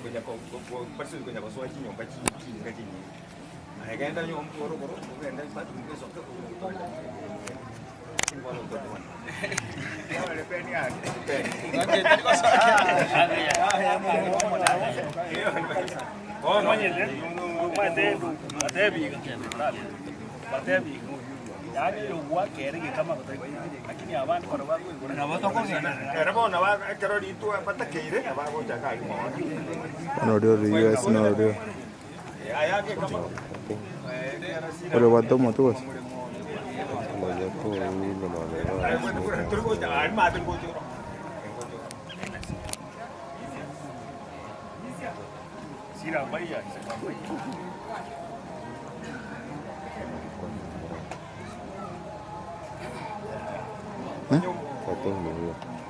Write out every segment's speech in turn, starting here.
Konya ko ko basi konya gosoa chinyomba chi chinka chinyinge. Aye genda nyomba orogoro, ogende bathroom esoke Ere bono ekero ritwa batakeire bagochaka aria mono. Bono oria ore US noria oria obwate omotwe gose?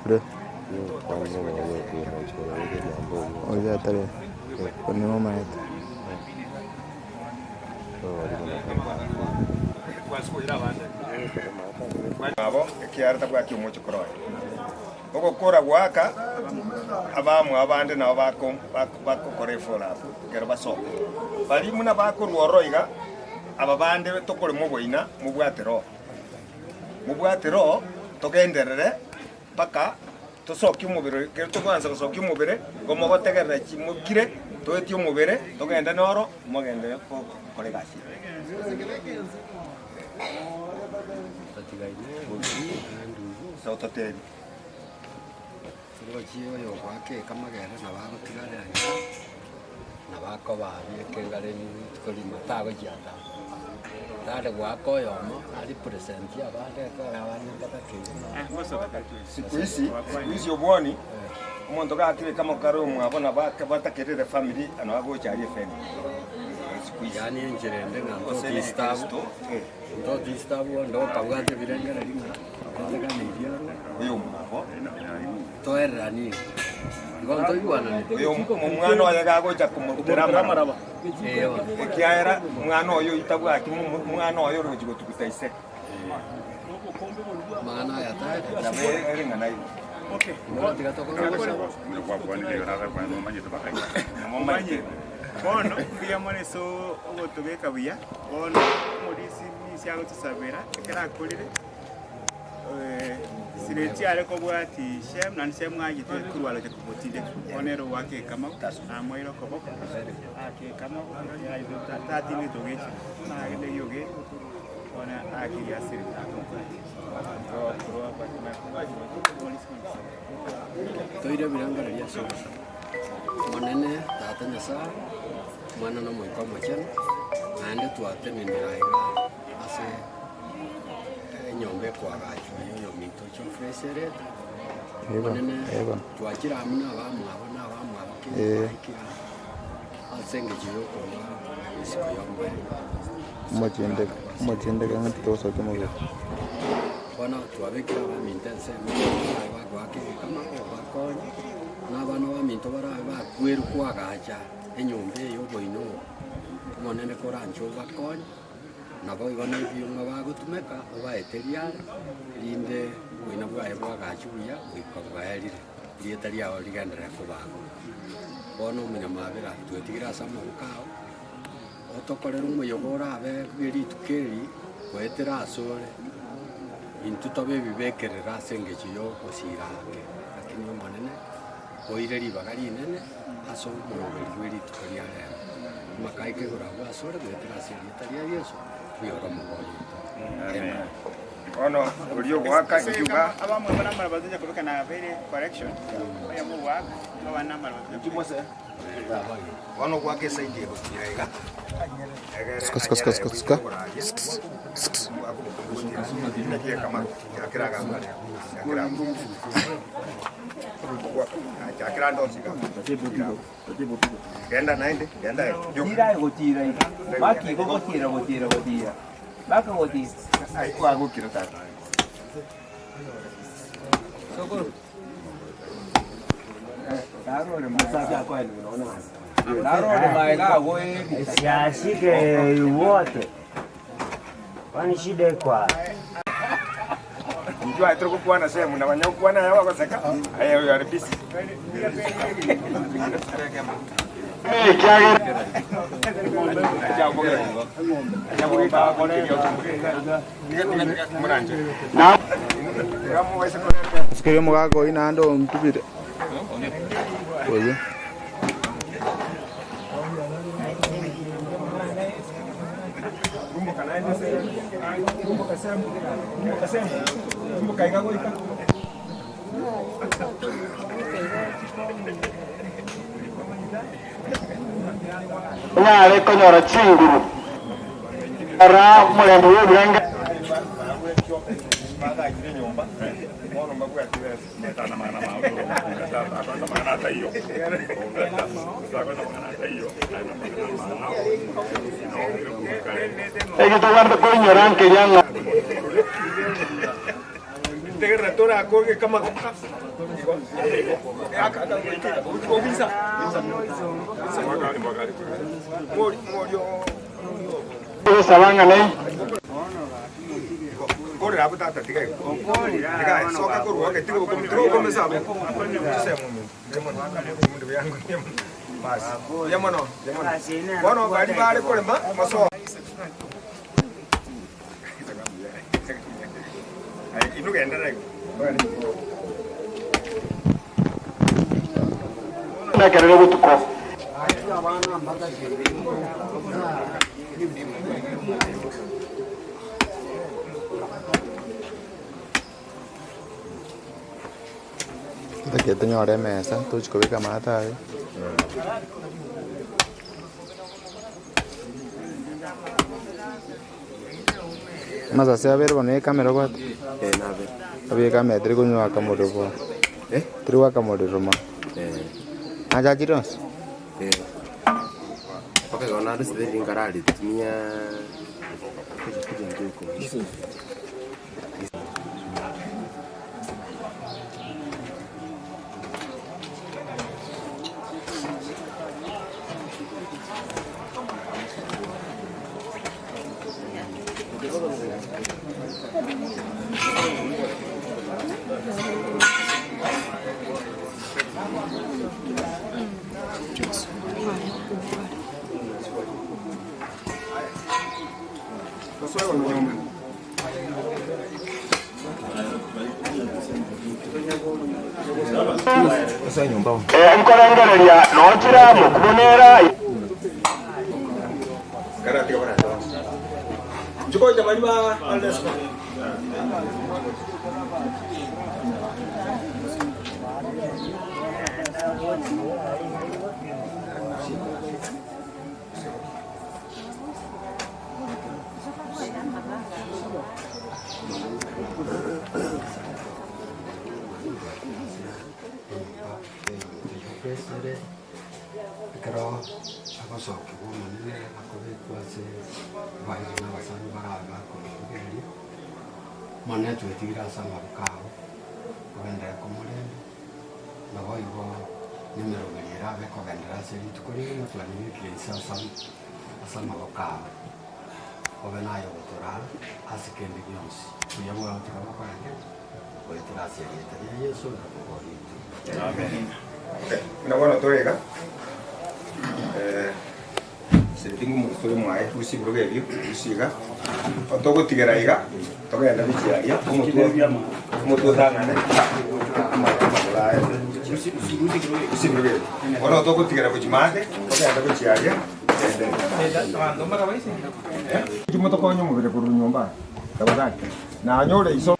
Ore oria atare oria omanyete. Abo ekiagera tabwati omochokoro oye. Ogokora goaka abamwabo bande nabo bagokora efollow-up ekero basoka. Baria buna bakorwa ororo iga, aba bande tokorema oboina mobwate roho. Mobwate roho togenderere mpaka tosokie omobere ekero togoansa gosokia omobere, igo mogotegerera chimokire toetie omobere togende noro mogenderere gokora egasi eye. Totebi. Rochie oyogoaka ekamagera nabo agotigara enka, nabo akoba abia ekengare rituko rimo tagochiata. Tare goaka oyomo arepresent abande ekero abande mbatakeire. Siku hizi, siku hizi obwoni omonto gakire kamo kare omwabo nabo batakerere family nabo agocha aria efamily. Siku hizi. Yaani enchera ende ng'a Gose ne ntodisturb, Kristo, eh. ntodisturb onde okabwata ebirengererio ng'a toteganeirie arwe. Oyomwabo. Toereranie. Igo ntoigwanane. Oyo omwana oye gagocha komorutera amaraba. Ekiagera omwana oyo oitabwati omwana oyo ore gochia gotuguta ise. Amang'ana aya taereti. Nabo ere ng'a naigo. Bono tiga tokore ogosaba. Momanyete. Bono mbuya mono ase ogotobeka buya, bono omorisia ninsi agotosabera ekero akorire. Sire chiare kobwati Shemu, naende Shemu aagete korwa aroche komotindeka. Bono ere ogoaka ekamago, namoire okoboko, aake ekamago, tatindete ogechire, buna agende riogi, bono aakirie asire akamobwatia. Toire ebirengererio ase ogosaba. Omonene, Tata Nyasae, Omwana na Omoika Omochenu, naende twatenenire aiga ase enyomba ekoagachwa ya oyominto Geoffrey Sereti. Omonene, twachire amo na abamwabo na abamwabo kegima baikire aa ase engencho yokorwa esiko y'omoerio. Omochindeke, omochindeke ng'a titogosokia omobere. Bono twabekire abaminto ensemo barabe bagoaka egekama obakonye, na abana baminto barabe bakwerwa koagacha enyomba eye y'oboina obo, Omonene koranche obakonye. Naboigo nebioma bagotumeka obaeterie are, erinde oboina bwaye bwagachwe buya goika bwaerire, erieta riao rigenderere kobakwa. Bono omonyamabera twetigire ase amaboko ao, otokorere omoyoga orabe bwe rituko eri goetera asore, intwe tobe ebibekerero ase engencho y'ogosiira ake, lakini Omonene oire ribaga rinene ase omoroberi bwe rituko ria rero. Amakaiko igoro agwo asore goetera ase erieta ria Yeso, buya ore omokonyi oito. Amen. Bono oria ogoaka inchuga. Abamwe buna amaraba tonya kobeka nabeire correction, oyomo ogoaka, abande namaraba tonya kobeka. Bono ogoaka esaidi egotira iga. Suka, suka, suka, suka, suka. Genda naende, genda aye. Tira aye gotira iga. Maki igo gotira gotira gotira. Maka gotira. Aye kwagokire tata. Sokoro. Narore maega ago ebisa. Siashike wote, kwani shida iko wapi? Inchuo aye tore gokwana same na banya gokwana aye bagoseka, aye you are busy. Sikeri omogaka oyio naende ontubire oyio. Onyare konyora chinguru. Rora omorembe bw'ebirengererio. Eki tobwate koinyora nkeria ng'a. Ogosaba ng'a ne. Nekerero botuko. Totakeire tonyore emesa tochi kobeka amato aye. Amasase abere bono ekamera obwate? Abere ekamera teri konywa aka morero bono. Teri goaka morero mono. Nachachire onsi? Nkorengereria nochire amo kubonera. Ekero agosokigwa Omonene akobekwa ase abairi na abasani barabe bakomorigereria, Omonene twetigire ase amaboko ao, ogenderere komorenda, naboigo nemeroberio erabe ekogenderera ase rituko rigima twaribekire inse ase ase amaboko ao, obe naye ogotoraa ase kende gionsi. Buya bwao tiga bokoreke goetera ase erieta ria Yeso na omoboria oito. Amen. Buna bono tore iga, senti ng'omogusu ore mwaye, rusia ebirogo ebio, rusia iga, otogotigera iga, togende gochia aria, omotwe omotwe otang'ane, amagoro aye, rusia ebirogo ebio. Bono togotigera gochia maate, togende gochia aria, togende. Inki motokonye omobere korwa nyomba? Tafadhali. Nanyore iso.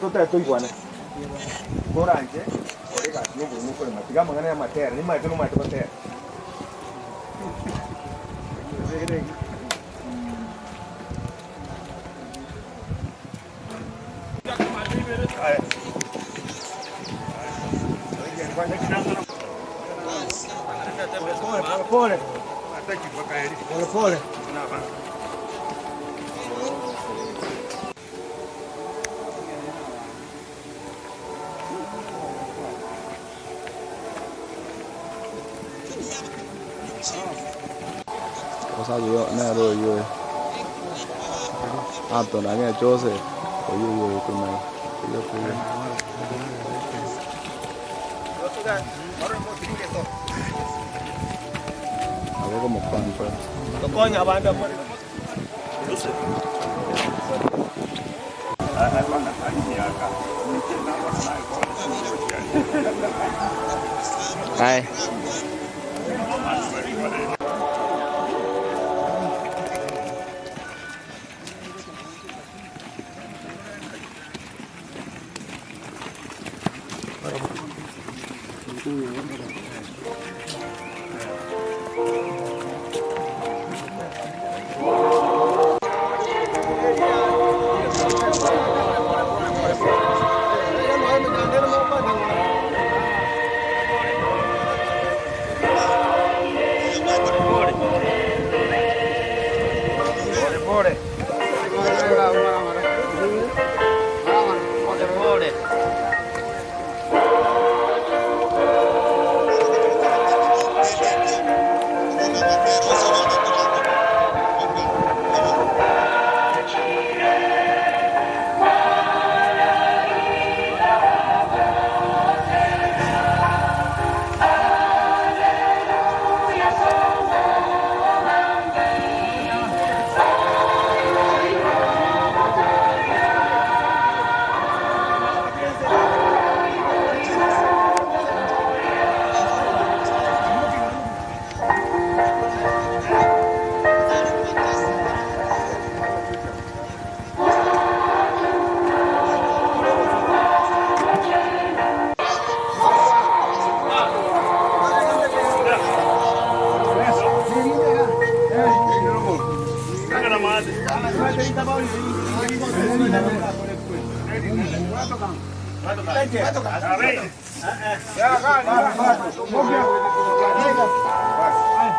Totae toigwane. Koranche kore egasi ya oboremi okorema, tiga amang'ana y'amatera, nimaete nomaete gotera. Omosacha oyo nere oyio oyo, Anthony ang'e Joseph, oyio oyio oyo okomanya, oyio oyio. Nabo okomocontrol. Aye.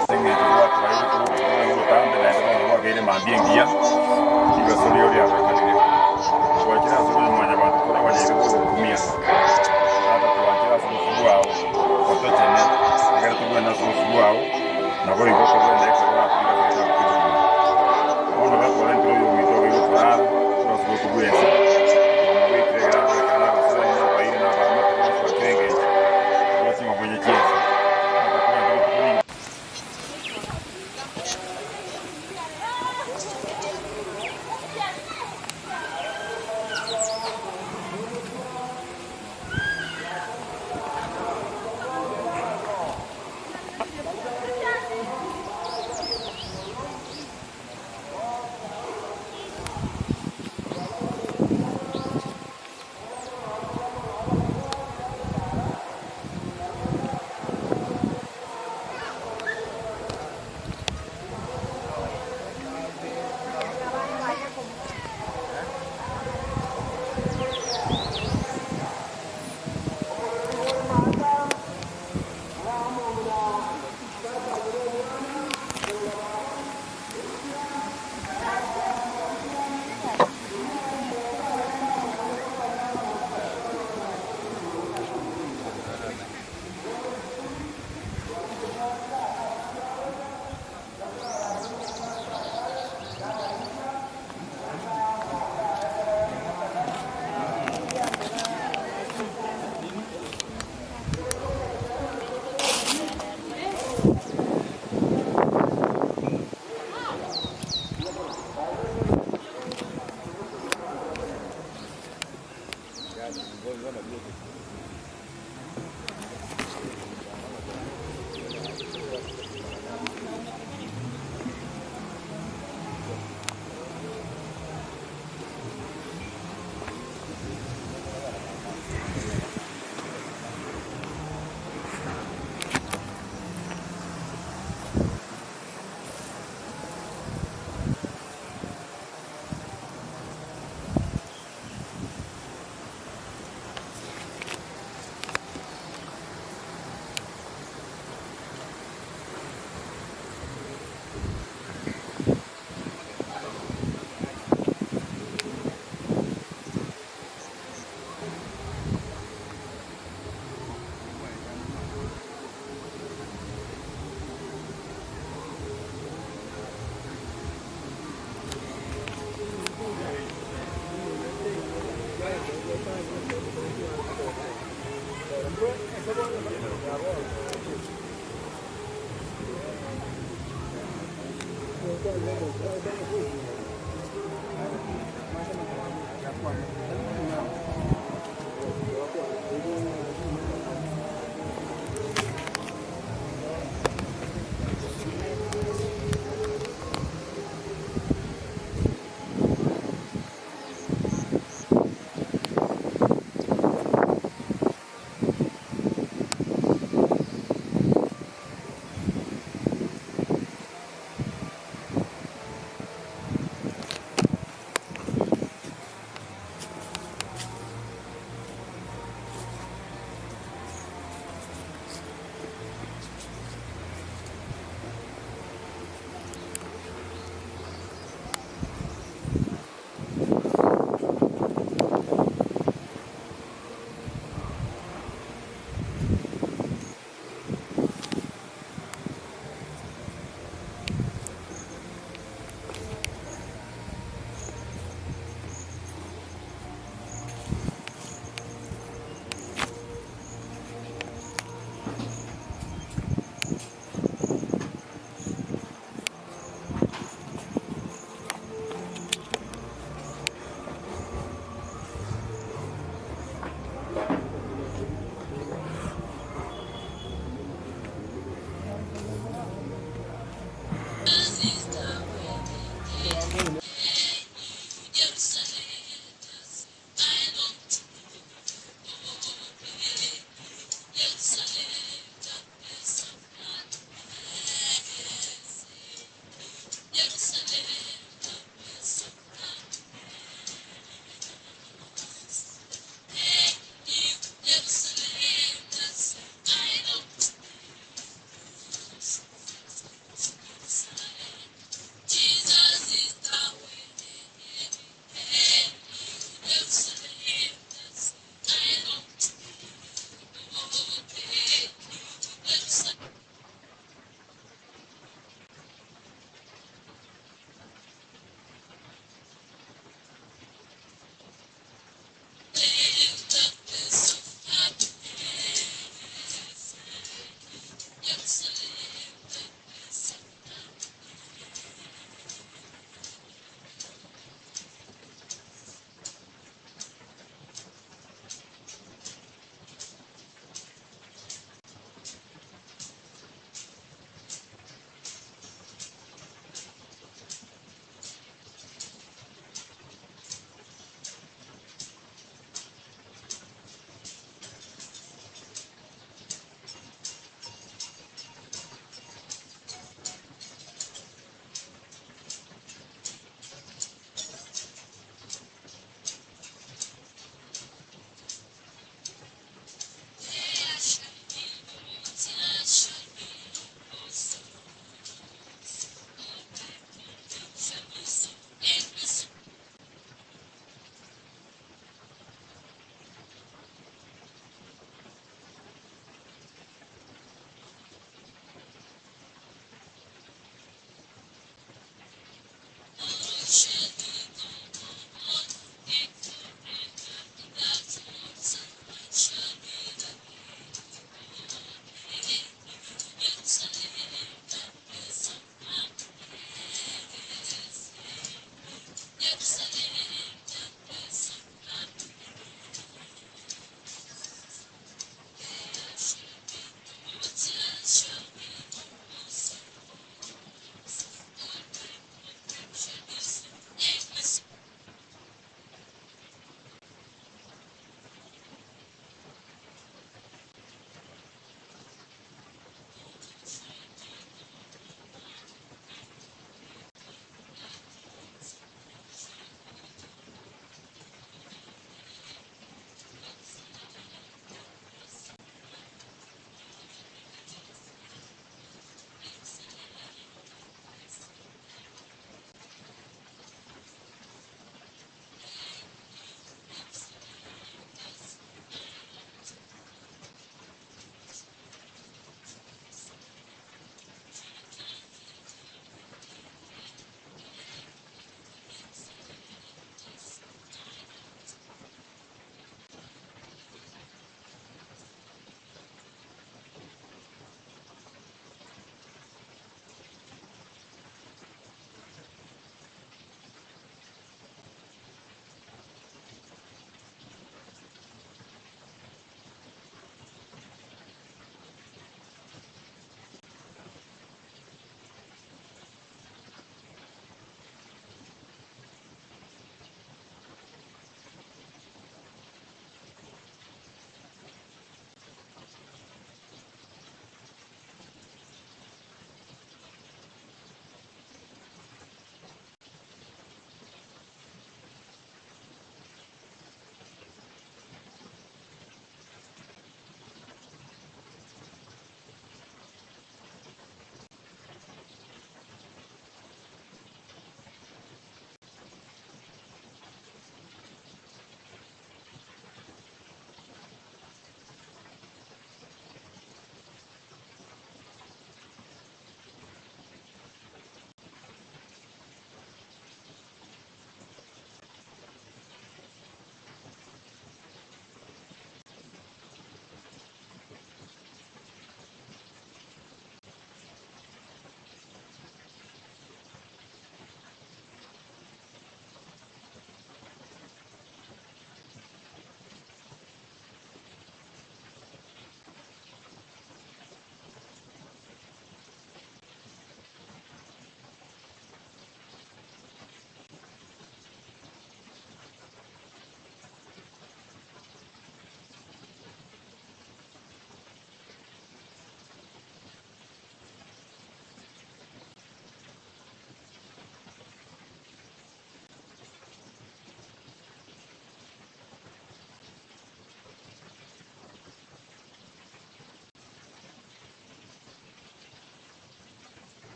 Ase engencho gwaturaire korwa obotuko botambe naende bono gwabeire mambia engiya, ribaso riao riagoikanire. Twachire ase oboyia Mwanyabanto tore abanyabibe b'ogokumia. Tata twanchire ase obosio bwao, otochene, ekero togwene ase obosio bwao, naboigo togwene ekero oratobeke ase egetabu ki'obogima. Bono gakwarentire oyominto obeire okorara, torase gotogwensa, twamobekire ekero agoikera nabasani, na abairi, na abaamate bonsi ba kera engencho, korwa ching'obo inye chi'ense. Tata twanche rituko rigima.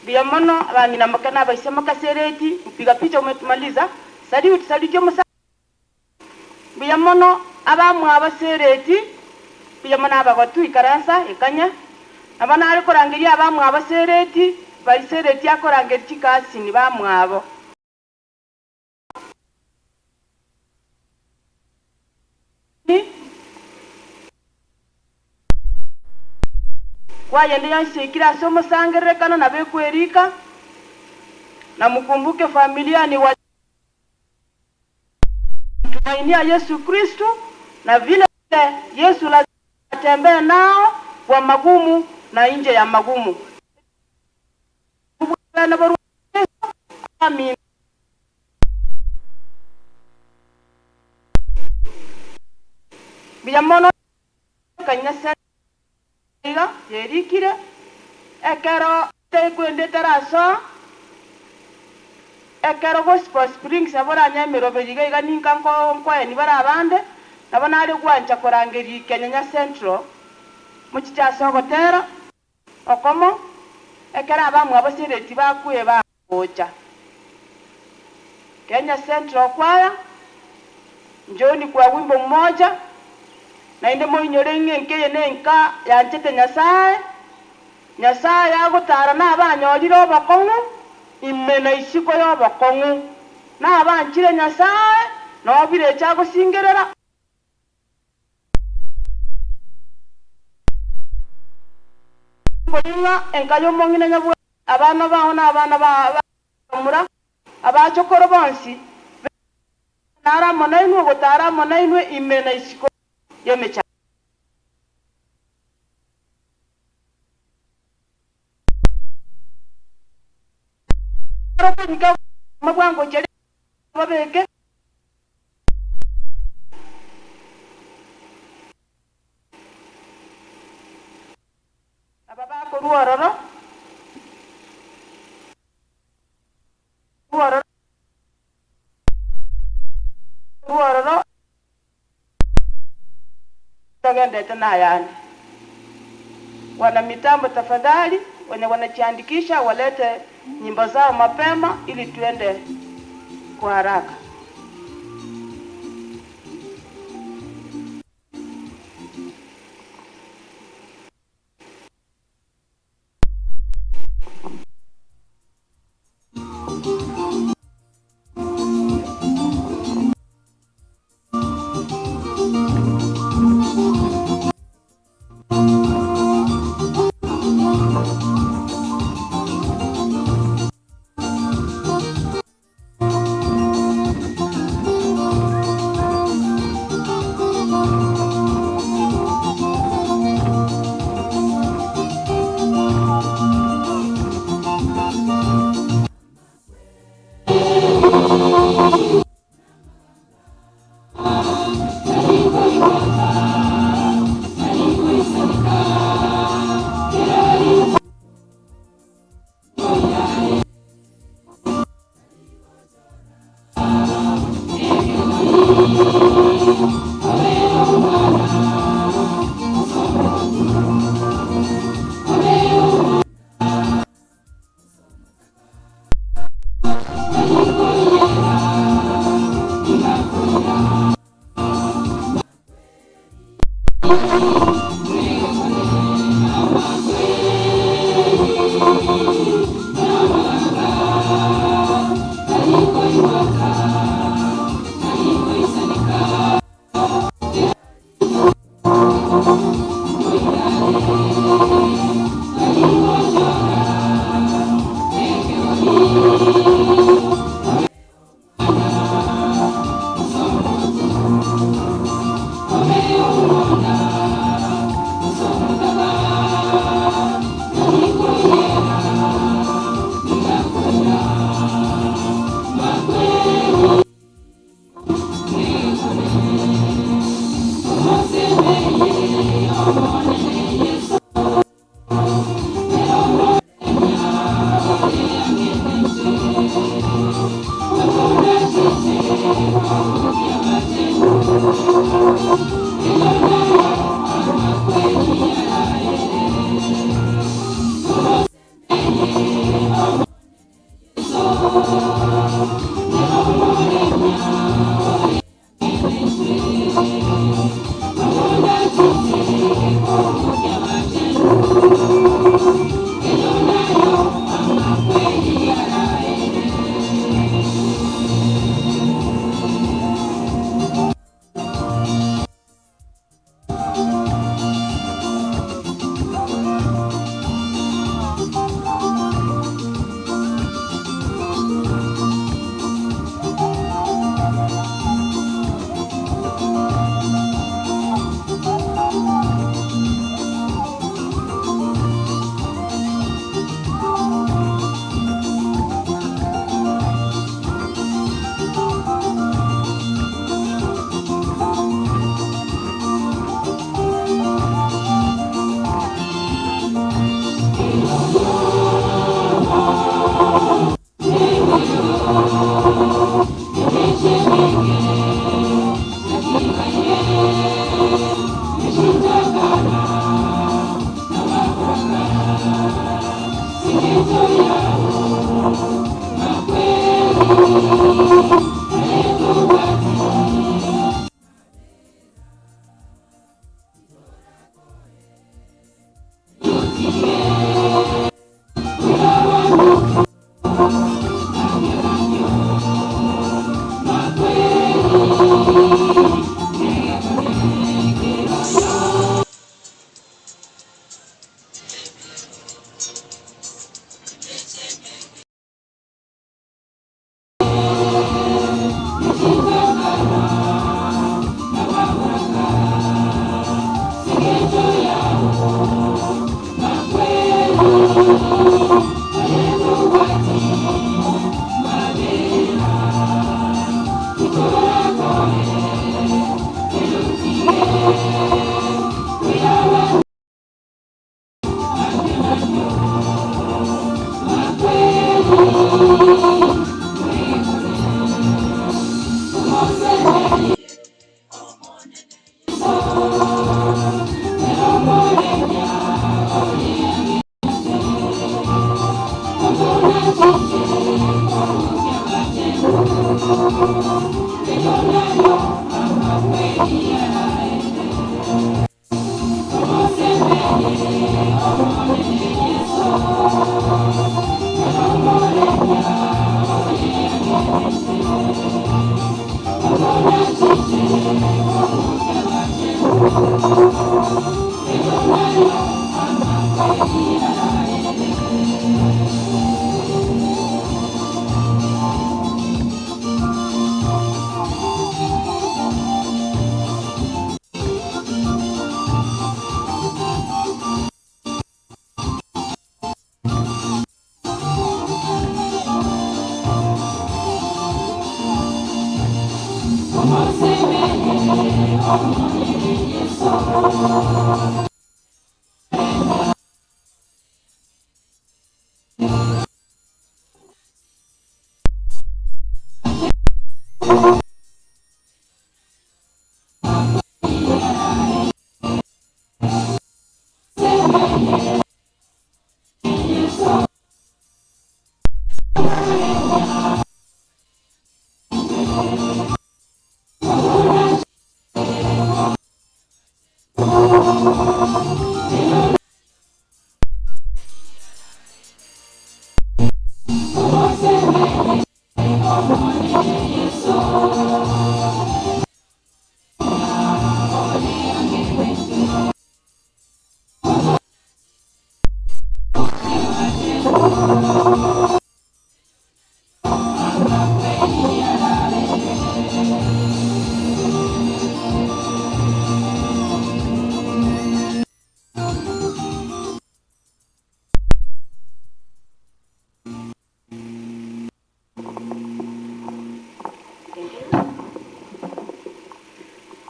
Mbuya mono abang'ina moke na abaise moke ase ereti, mpiga picha umetumaliza, salute salute omosacha. Mbuya mono abamwabo ase ereti, mbuya mono abagotu ikaransa ekanya. Nabo nare korangeria abamwabo ase ereti, baise ereti akorangeria chikasini bamwabo. Kwayende yonsi yaikire ase omosangererekano nabo ekwerika, na mukumbuke familia ni wa tumainia Yesu Kristo, na vile vile Yesu lazima atembee nao kwa magumu na inje ya magumu. Amin. Mbuya mono kanyase iga yerikire, ekero ekwende etarasoa, ekero Gospel Springs nabo oranye emeroberio iga iga ninka nkoeni bare abande, nabo nare gwancha korangeria Kenyanya Central mochiche ase ogotera okomo, ekero abamwabo Sereti bakweba. Gocha. Kenya Central Choir, Njooni kwa wimbo mmoja, naende moinyore ng'a enka eye nenka yanchete Nyasae, Nyasae agotara nabanyorire obokong'u ime na isiko y'obokong'u, nabanchire Nyasae, noo birecha agosingerera. Ng'a enka y'omong'ina nyabwate abana bao na abana b'abamura, abachokoro bonsi nare amo nainwe, ogotara amo nainwe ime na isiko y'emechando. Babeke. Aba bakorua ororo, korua ororo, korua ororo, togendete nayande. Wanamitambo tafadhali, wenye wanajiandikisha walete nyimbo zao mapema ili tuende kwa haraka.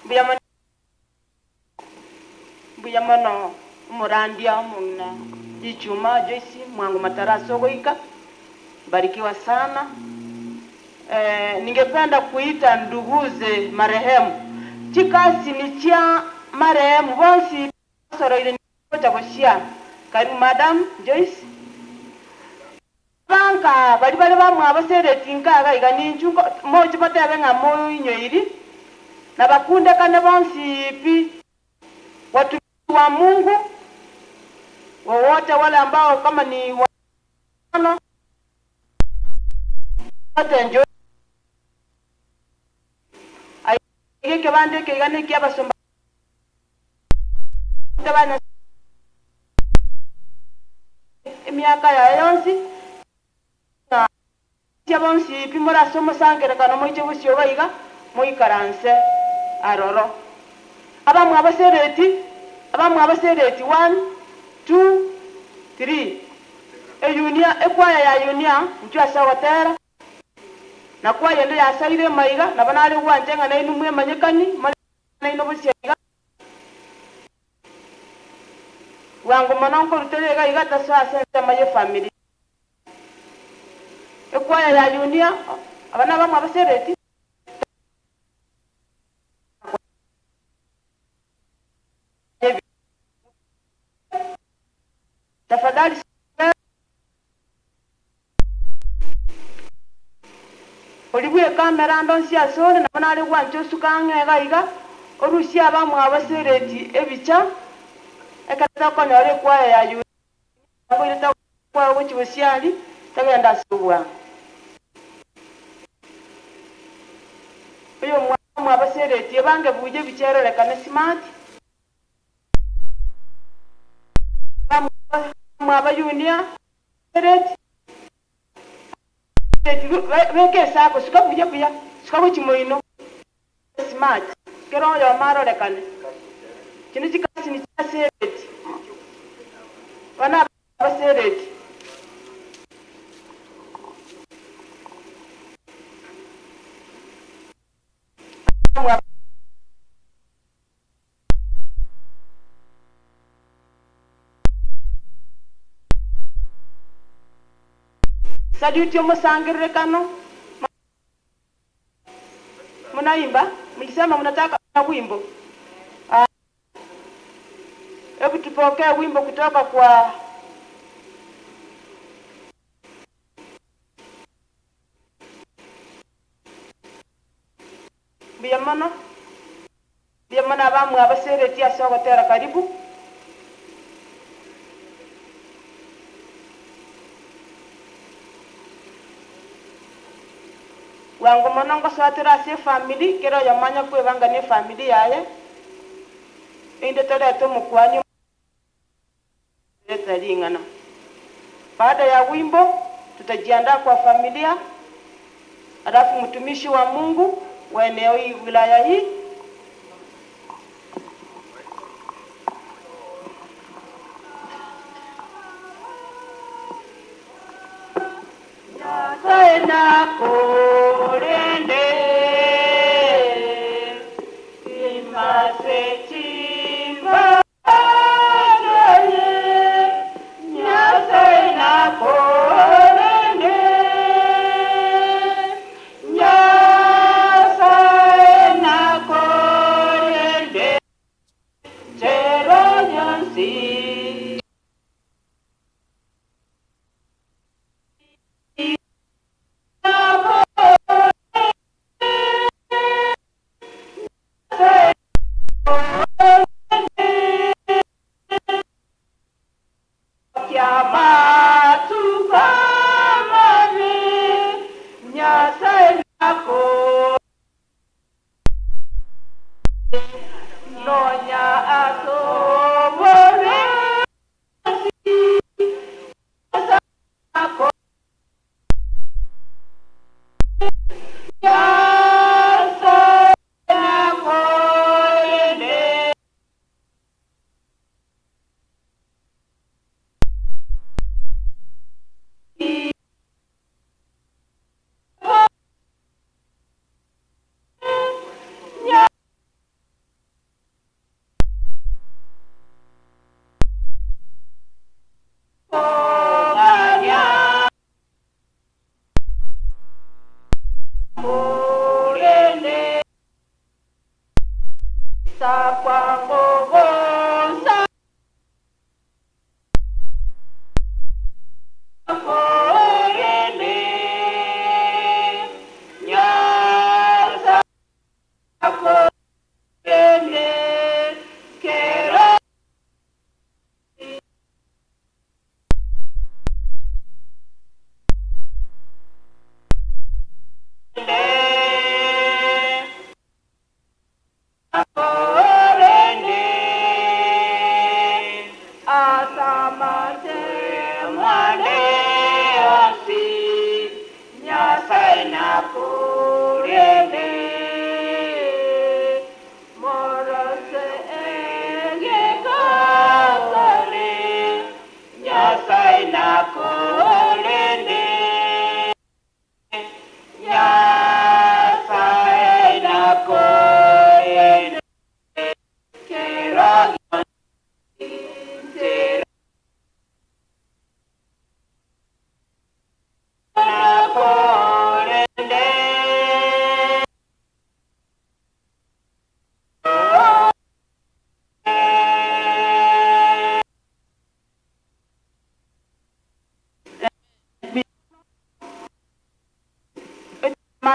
Mbuya mono, mbuya mono omorandia omong'ina Ichuma Joyce Mwango Matara ase ogoika, barikiwa sana. Eh, ningependa kuita nduguze marehemu chikasini chia marehemu bonsi basoroire gocha gochia. Karibu madam Joyce. Banka baria bare bamwabo sereti nkaga iga ninchu moche motebe ng'a moinyoiri, na bakundekane bonsi pi. Wa Mungu wowote wale ambao kama ni wano wote njo aiga ekebanda eke iga nekia abasomba ba Nyasaye emiaka yaye yonsi na bonsi pi more ase omosangerekano moiche bosio iga iga moikaranse aroro. Abamwabo Sereti, abamwabo Sereti, one, two, three. Eyunia, ekwaya ya Yunia, inchuo ase ogotera, na kwaya ende ya Saire maiga, nabo nare gwancha ng'a nainwe mwemanyekani more nainwe bosio iga. Bwango mono nkorutere iga iga tasoa ase ensemo y'efamiri. Ekwaya ya Yunia, aba nabamwabo Sereti. Tafadhali Oria bw'ekamera ande onsi asore, nabo nare gwancha osuke ang'e iga iga, orusie abamwabo Sereti ebicha, ekero tokonyora ekwaya ya Yuda naboirete kwao gochia bosiari, togende ase obwango. Oyomwabo Sereti ebange buya ebicha erorekane smart. Abamwabo Yunia, Sereti, beka esako, suka buya buya, suka gochia moino smart, kera oyomo arorekane. Chinde chikasini chia Sereti, abana ba Sereti. Saluti omosangererekano. Munaimba? Mlisema mnataka wimbo. Hebu tupokee wimbo kutoka kwa Mbuya mono, mbuya mono abamwabo Sereti ase ogotera karibu. Bwango mono ngosoa tore ase efamiri, kera oyomo anya kwebanga nefamiri yaye, erinde torete omokuani Leta ring'ana. Baada ya wimbo tutajiandaa kwa familia, alafu mtumishi wa Mungu wa eneo hii wilaya hii Nyasaye nakorende imase chimba Nonya asobore.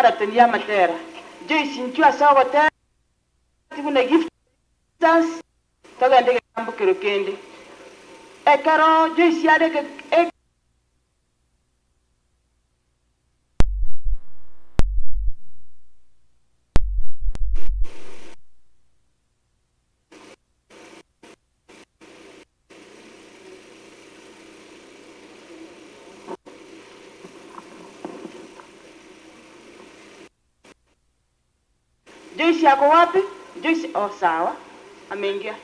Emarathon y'amatera. Joyce inchuo ase ogotera buna gift togende egetambokero kende. Ekero Joyce are Joyce ako wapi? Joyce oh sawa ameingia.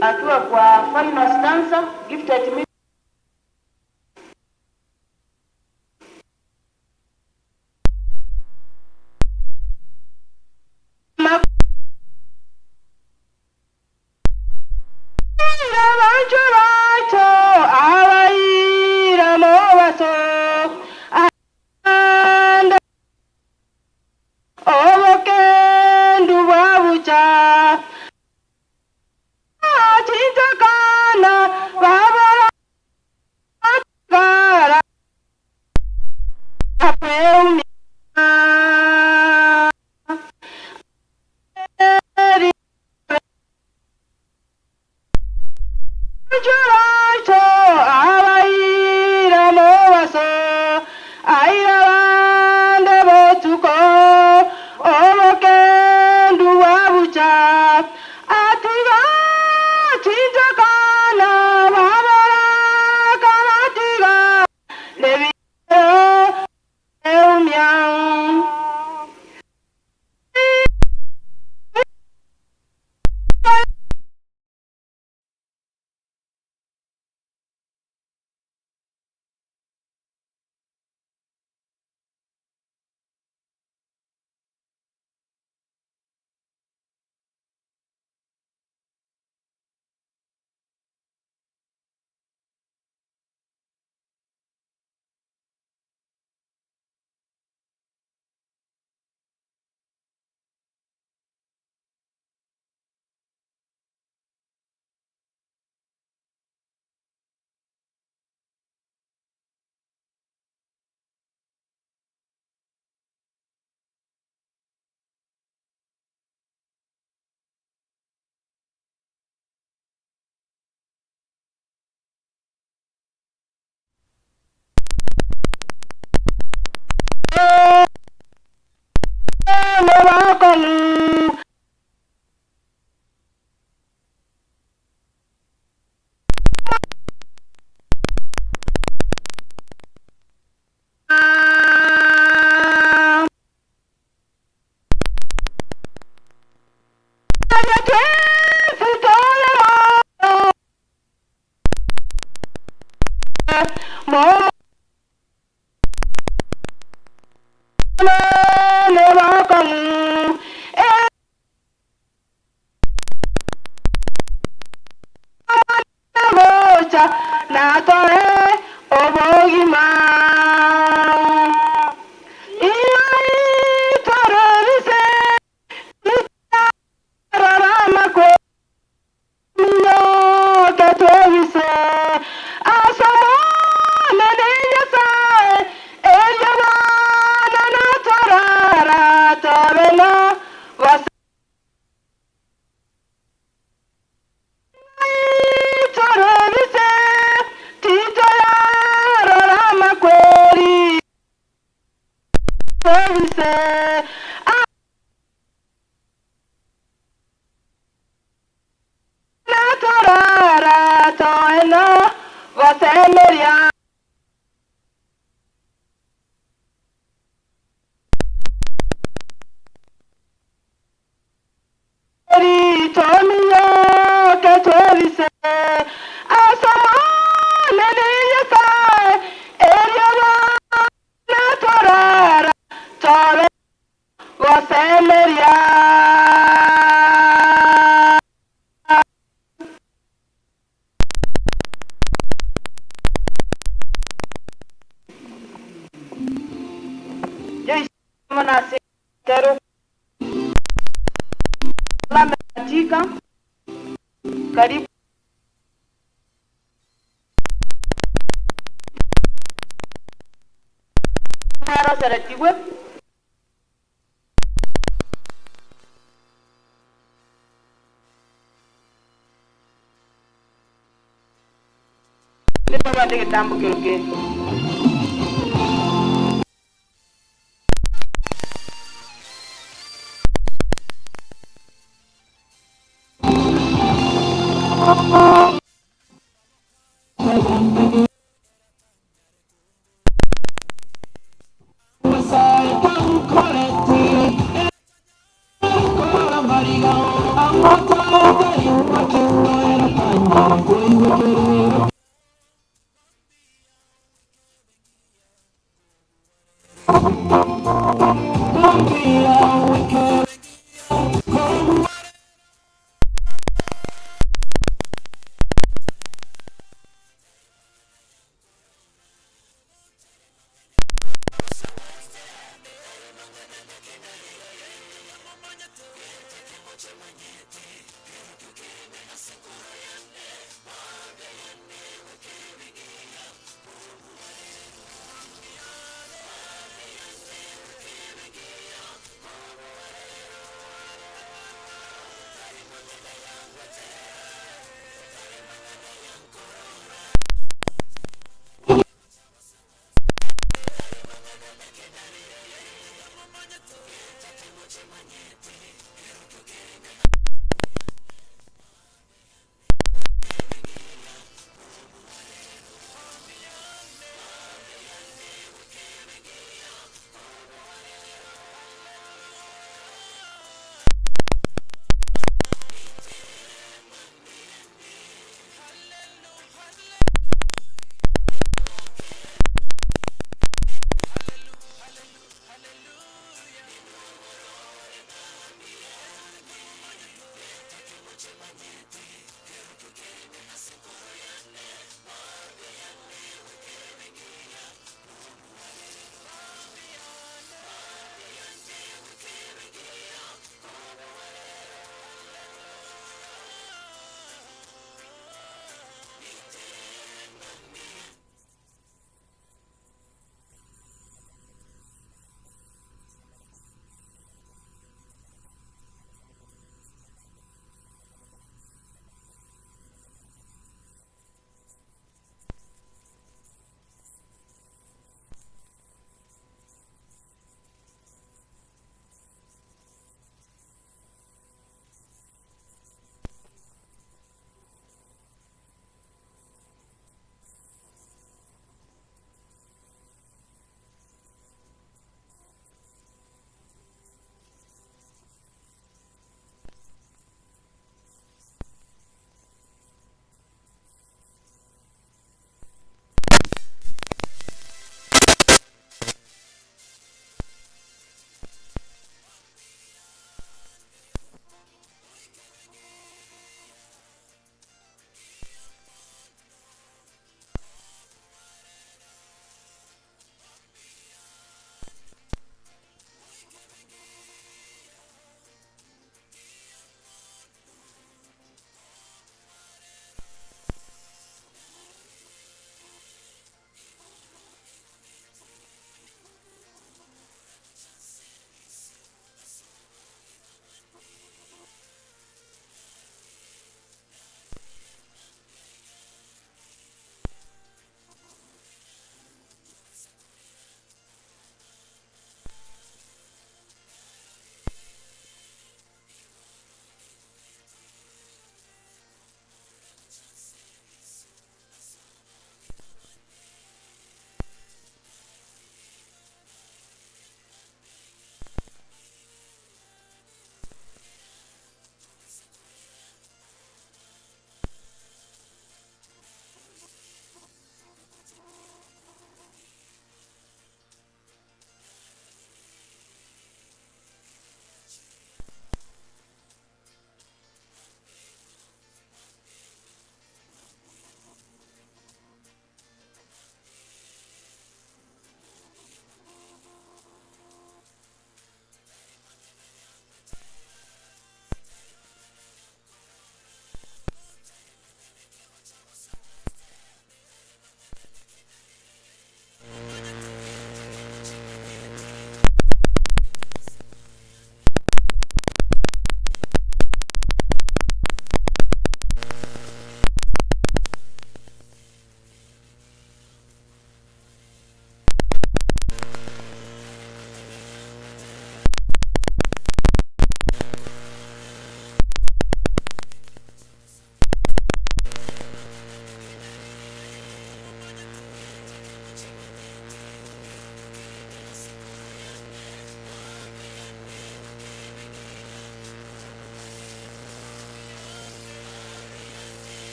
Akiwa kwa final stanza gifted me. Abanchwa baito abaira mobaso ande obokendu bwa bucha chintakana babora gara kweumia. Churacho abaira mobaso aira bande botuko obokendu bwa bucha atiga chintakana babora kabatiga nebiro eumia. Karibu. yaroseretigwe. Tobwate egetambokero kende.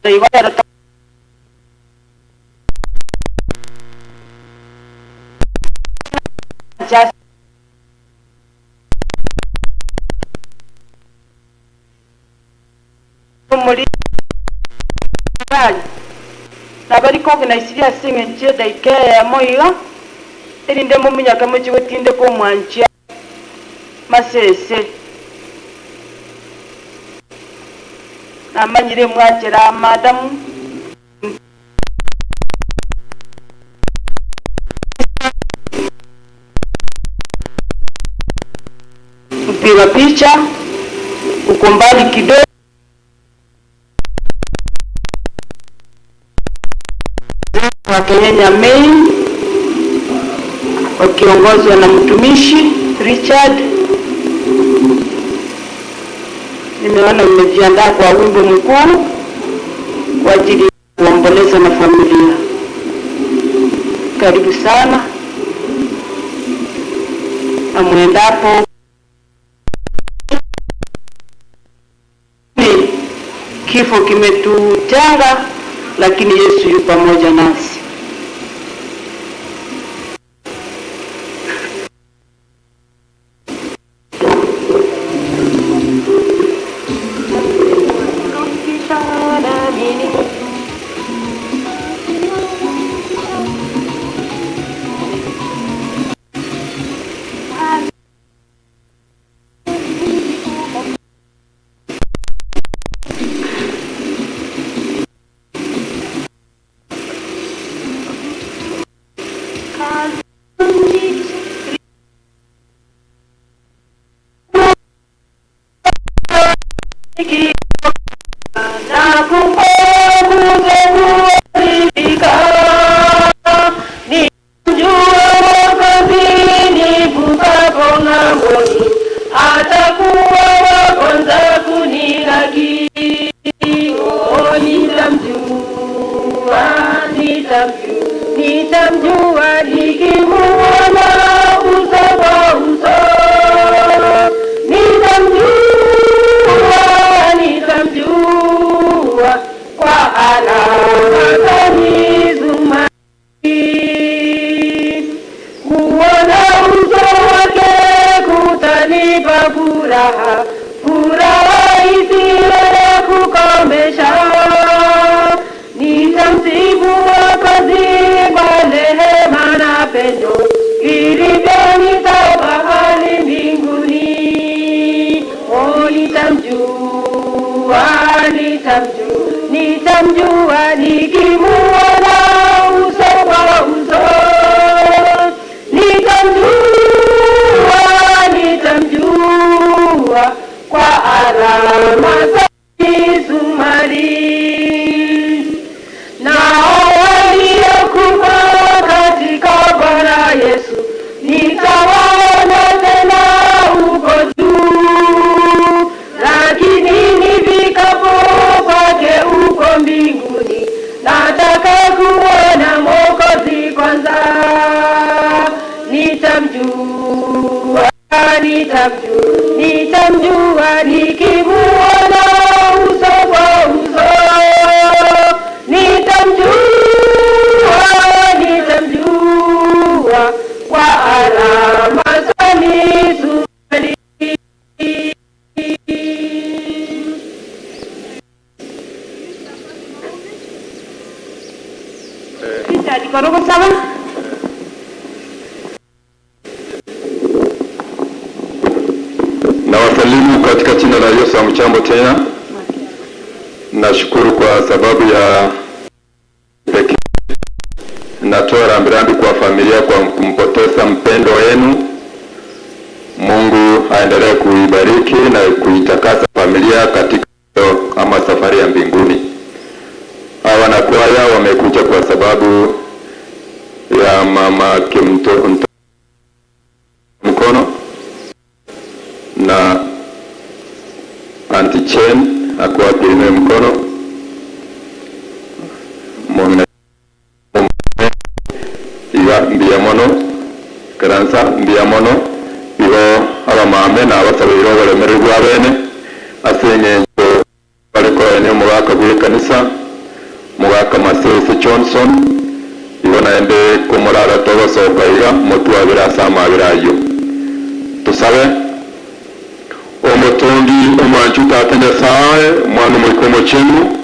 Igo ere tancha Nabari kognisirie ase eng'encho y'edaika eyemo iga, erinde mominyoke mochie gotindeka omwanchia masese. Namanyire mwanchera madamu. Mpiga picha uko mbali kidogo. Wa Kenyenya Main wakiongozwa na mtumishi Richard. Nimeona mmejiandaa kwa wimbo mkuu kwa ajili ya kuomboleza na familia. Karibu sana, na mwendapo kifo kimetutenga, lakini Yesu yu pamoja nasi. Nitamjua nikimuona uso kwa uso. Nitamjua, nitamjua kwa alama za misumari. Kuona uso wake kutanipa furaha, furaha isiyo ya kukomesha. Nitamsifu Mwokozi kwa rehema na pendo vilivyonitoa hadi mbinguni. Oh, nitamjua, nitamjua, nitamjua nikimuona uso kwa uso. Nitamjua, nitamjua kwa alama za misumari. Nao waliokufa katika Bwana Yesu nitawaona tena huko juu, lakini nifikapo kwake huko mbinguni nataka kuona Mwokozi kwanza. Nitamjua, nitamjua, nitamjua nikimuona uso kwa uso. Nitamjua, nitamjua kwa alama za misumari. Richard Korogosaba. Na wasalimu katika jina la Yesu. Hamjambo tena. Nashukuru kwa sababu ya pekee. Natoa rambirambi kwa familia kwa kumpoteza mpendo wenu. Mungu aendelee kuibariki na kuitakasa familia katika ama safari ya mbinguni. Hawa wanakwaya wamekuja kwa sababu ya mama Kimto mkono na Auntie Chen akuwa kuinue mkono Mwana iga mbuya mono karansa mbuya mono igo abamame na abasabeire oboremereri bwa bene ase eng'encho bari koenia omogaka bwa ekanisa. Mogaka Masese Johnson, igo naende komorarete ogosoka iga, motwabere ase amabera ayio. Tosabe. Omotongi omwanchu Tata Nyasae, Omwana Omoika Omochenu,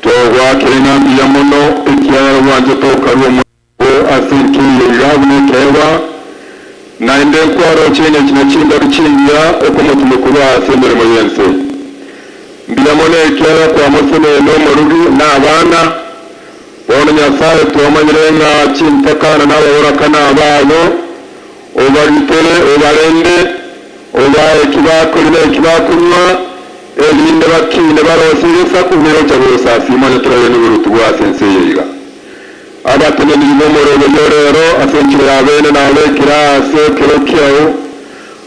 togoakera ng'a mbuya mono ekiagera gwanchete okarua Omwana oo ase enka eye iga buna ekeegwa, naende nkwaroche eng'encho na chindori chingiya okomotuma korwa ase emeremo y'ense. Mbuya mono ekiagera kwamoseneine omorugi na abana. Bono Nyasae twamanyire ng'a chintakana na ababoraka nababo, Obagitere, obarende, obae eki bakoria na eki bakonywa, erinde bakiine barosie egesaku gegocha gosasiimwa na kera oyonoboruti bwa ase ense eye iga. Abateneneri b'omoroberio rero ase enchera ya bene nabekire ase ekero kiao,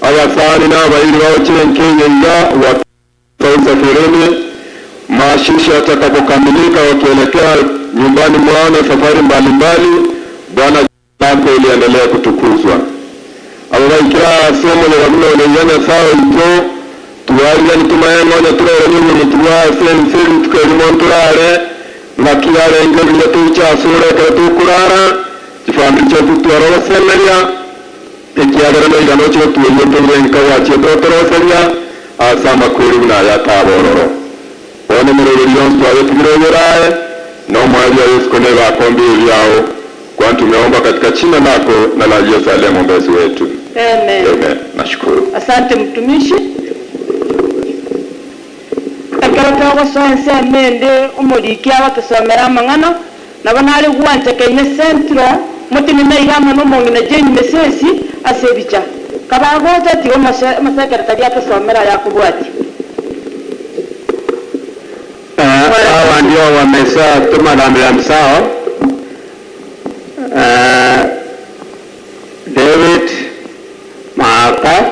abasani na abairi bagochire enka eye iga, Usafirini, maashishi yatakapokamilika wakielekea nyumbani mwao na safari mbalimbali, Bwana lako liendelee kutukuzwa. Abo baikire aase omoyega buna oyo iga Nyasae oito, twarigani tomaye ng'a onye tororanie oboruoti bwa ase ense rituko erimo ntorare, ng'aki yarenge buya toiche asore ekero tokorara, chifamiri chiaito tware ogosemeria, ekiagera noiga noche gotwoyia toire nka gwachiete gotoroseria ase amakweri buna aya ataba ororo. Bono emeroberio yonsi twayetigire oyorae, na omoerio o Yesu nebe akombe ebiao, kwani tumeomba katika china lako na la Yesu aliye mwombezi wetu. Amen. Amen. Nashukuru. Asante mtumishi. Ekero togosoa ensemo ende omoriki agotosomera amang'ana, nabo nare gwancha Kenya Central motenene iga amo nomong'ina Jane Mesesi ase ebicha. Kabagocha tiga omosekretari atosomere ayakobwatia. Hawa ndio wameshatuma rambirambi zao. David Maaka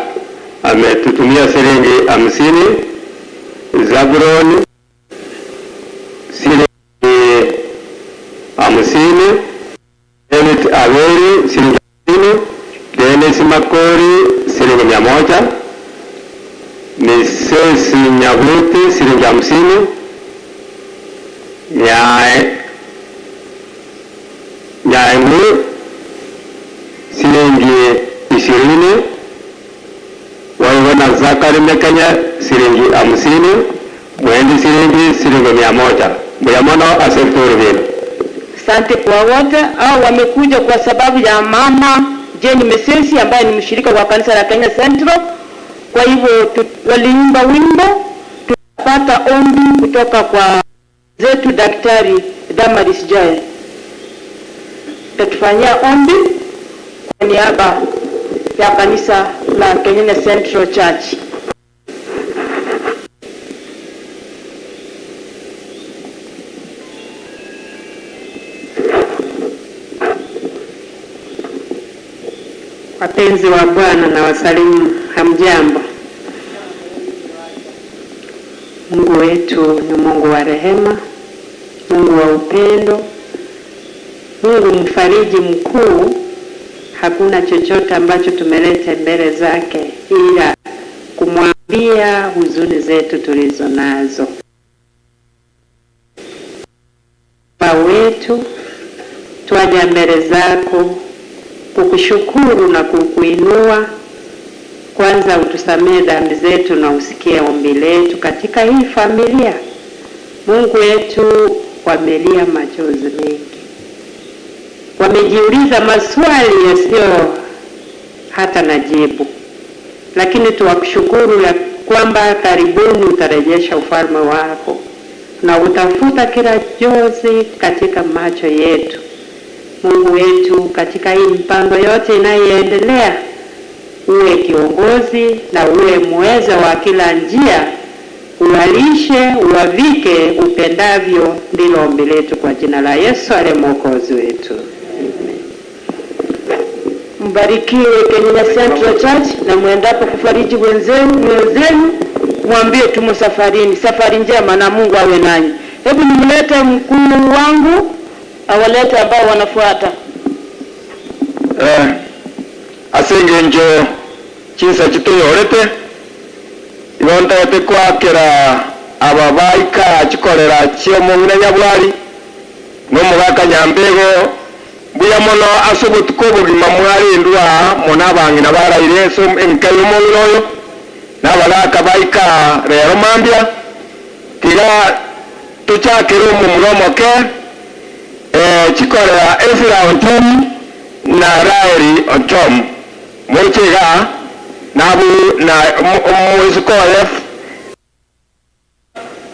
ametutumia shilingi hamsini, Zabuloni shilingi hamsini, David Aweri shilingi hamsini, Dennis Makori shilingi mia moja, Misesi Nyabuti shilingi hamsini, Nyae Nyaengu shilingi ishirini, Boigo na Zakari Mekenya shilingi hamsini, Mwendi shilingi shilingi mia moja. Mbuya mono ase ebitoro biaino. Asante kwa wote hao wamekuja kwa sababu ya mama Jane Mesesi ambaye ni mshirika wa kanisa la Kenya Central. Kwa hivyo waliimba wimbo, tutapata ombi kutoka kwa zetu Daktari Damaris Joel. Tatufanyia ombi kwa niaba ya kanisa la Kenya Central Church. Wapenzi wa Bwana na wasalimu, hamjambo. Mungu wetu ni Mungu wa rehema, Mungu wa upendo, Mungu mfariji mkuu. Hakuna chochote ambacho tumeleta mbele zake ila kumwambia huzuni zetu tulizo nazo. Baba wetu, twaja mbele zako kukushukuru na kukuinua. Kwanza utusamehe dhambi zetu na usikie ombi letu katika hii familia. Mungu wetu, wamelia machozi mengi, wamejiuliza maswali yasiyo hata na jibu, lakini tuwakushukuru ya kwamba karibuni utarejesha ufalme wako na utafuta kila jozi katika macho yetu. Mungu wetu, katika hii mipango yote inayoendelea, uwe kiongozi na uwe muweza wa kila njia, uwalishe, uwavike upendavyo. Ndilo ombi letu kwa jina la Yesu aliye mwokozi wetu. Mbarikiwe Kenya Central Church, na mwendapo kufariji wenzenu wenzenu, mwambie tumo safarini, safari njema na Mungu awe nanyi. Hebu nimlete mkuu wangu awalete ambao wanafuata. Ase engencho chinsa chitoyorete, igo ntagete koakera aba baika chikorera chi'omong'ina Nyabwari. Omogaka Nyambego, mbuya mono ase obotuko obogima mwarendwe aa mono abang'ina baraire ase enka y'omong'ina oyo, na abagaaka baika rero mambia. Tiga tochakere omomura omoke, ee, chikorea Ezra Onchom na Raeli Onchom. Moche igaa, na abwo na omoiseke oye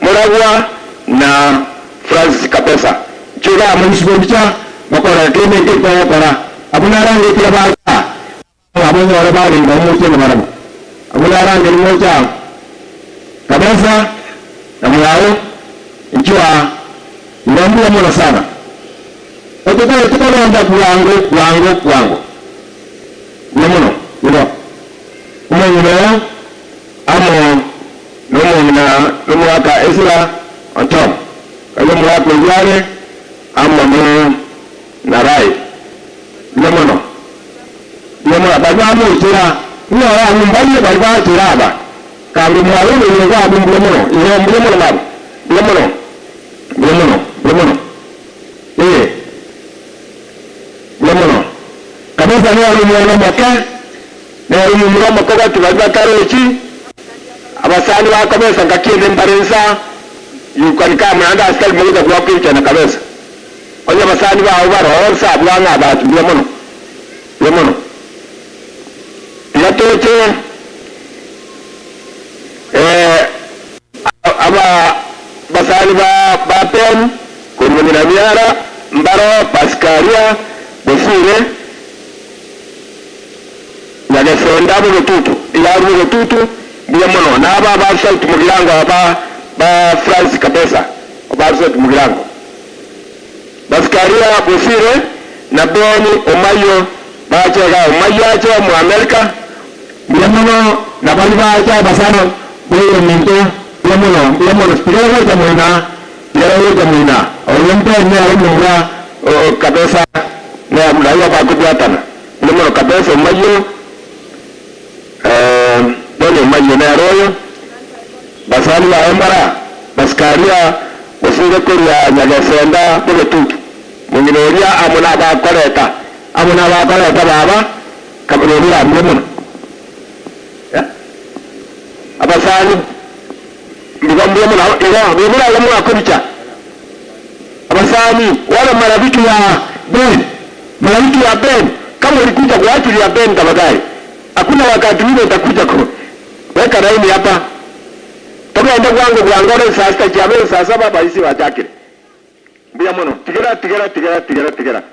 Muragwa na Francis Kapesa. Inche igaa moisiko mbicha gokora kende eke togokora. Abwo narangetie abacha aba onyore barenge omochie nabarabwo. Abwo narangerie moche aa Kabesa na mwao inchuo aa. Igo mbuya mono sana. Ototagete kogenda bwango bwango bwango. Mbuya mono. Igo omong'ina oo amo nomong'ina nomogaka Ezra Otom, oyo omogaka oyio are amo ne Narai. Mbuya mono. Mbuya mono. Baria bamochera, inyora abwo mbarie baria bachera aba. Kando mwarure nigo abwo mbuya mono. Igo mbuya mono baba. Mbuya mono. Mbuya mono. Mbuya mono. Ee. Mbuya mono. Kabisa nere omwana omoke, nere omomura omokogoti baria batarochi, abasani bakobesa ngaki ende mbare nsa, you can come naende ase tari mogocha goaka ebichana kabesa. Onye abasani bao bare oo nsa abwo ang'e abachi mbuya mono, mbuya mono. Tiga toche eh, aba basani ba ba Ben korwa Nyinamiara, mbaro Pasikaria, Bosire, Nyagesenda bogetutu, Iyaru bogetutu, mbuya mono, na aba ba South Mugirango aba ba France kabesa, ba South Mugirango. Pasikaria, Bosire, na Ben Omayio bache igaa, Omayio ache Omoamerika, Mbuya mono na baria baacha abasani b'oyominto, mbuya mono, mbuya mono, tigera gocha moina, tigera gocha moina, oyo mpe nere omomura oo kabesa, na naye bakobwatana, mbuya mono kabesa omayio, eh, bono omayio nere oyo, basani baye mbara, basikaria bosire korwa Nyagesenda bogetutu, mong'ina oria amo nabakoreta, amo nabakoreta baba, Kaborobera mbuya mono. Eh? Abasani, mbuga mbuya mono. Igo, bibura iga mwakobicha. Abasani, wale marafiki ya Ben, marafiki ya Ben, kama ulikuja kwa ajili ya Ben tafadhali. Hakuna wakati ule utakuja ku weka laini hapa. Togende bwango bwango ore saa sita chiabeire saa saba abaisi bachakire. Mbuya mono. Tigera tigera tigera tigera tigera.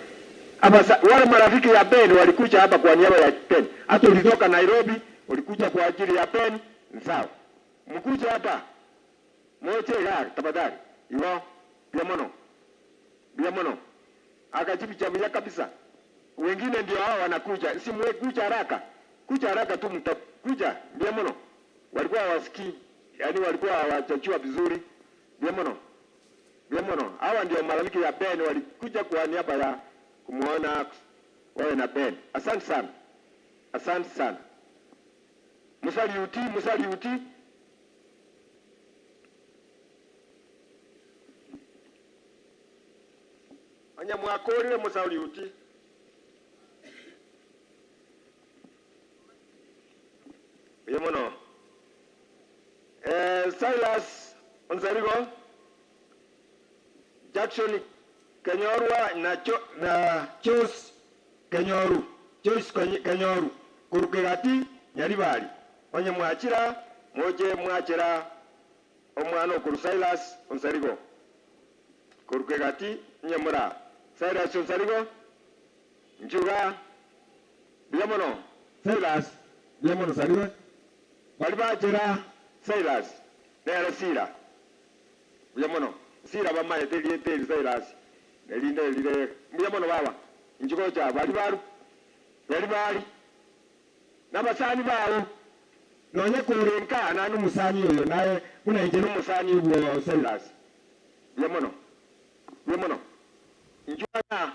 Abasa, wale marafiki ya Ben walikuja hapa kwa niaba ya Ben. Hata ulitoka Nairobi, ulikuja kwa ajili ya Ben, ni sawa. Mkuje hapa. Moche igaa tafadhali. Igo, mbuya mono. Mbuya mono. Akachibicha buya kabisa. Wengine ndio hao wanakuja. Si mwekuja haraka. Kuja haraka tu mtakuja. Mbuya mono. Walikuwa hawasikii. Yaani walikuwa hawajajua vizuri. Mbuya mono. Mbuya mono. Hawa ndio marafiki ya Ben walikuja kwa niaba ya kumuona wawe na Ben. Asante sana. Asante sana. Musaliuti, musaliuti. Onye mwakorire musaliuti. Mbuya mono. Eh, Silas Onsarigo, Jackson Kenyorwa na cho na Joyce Kenyoru, Joyce Kenyoru, korwa Kegati, Nyaribari. Onye mwachira, moche mwachera omwana okorwa Silas Onsarigo, korwa Kegati, onye mora Silas Onsarigo, nchuga mbuya mono Silas, mbuya mono Sarigo. Baria bachera Silas, nere Sila. Mbuya mono. Sila bamaete erieta eri Silas, nerinde rire mbuya mono baba. Inche gocha baria baru, baria bari nabasani bao, nonya kore nka naende omosani oyo naye buna inche nomosani obwo Silas. Mbuya mono. Mbuya mono. Inchuo ng'a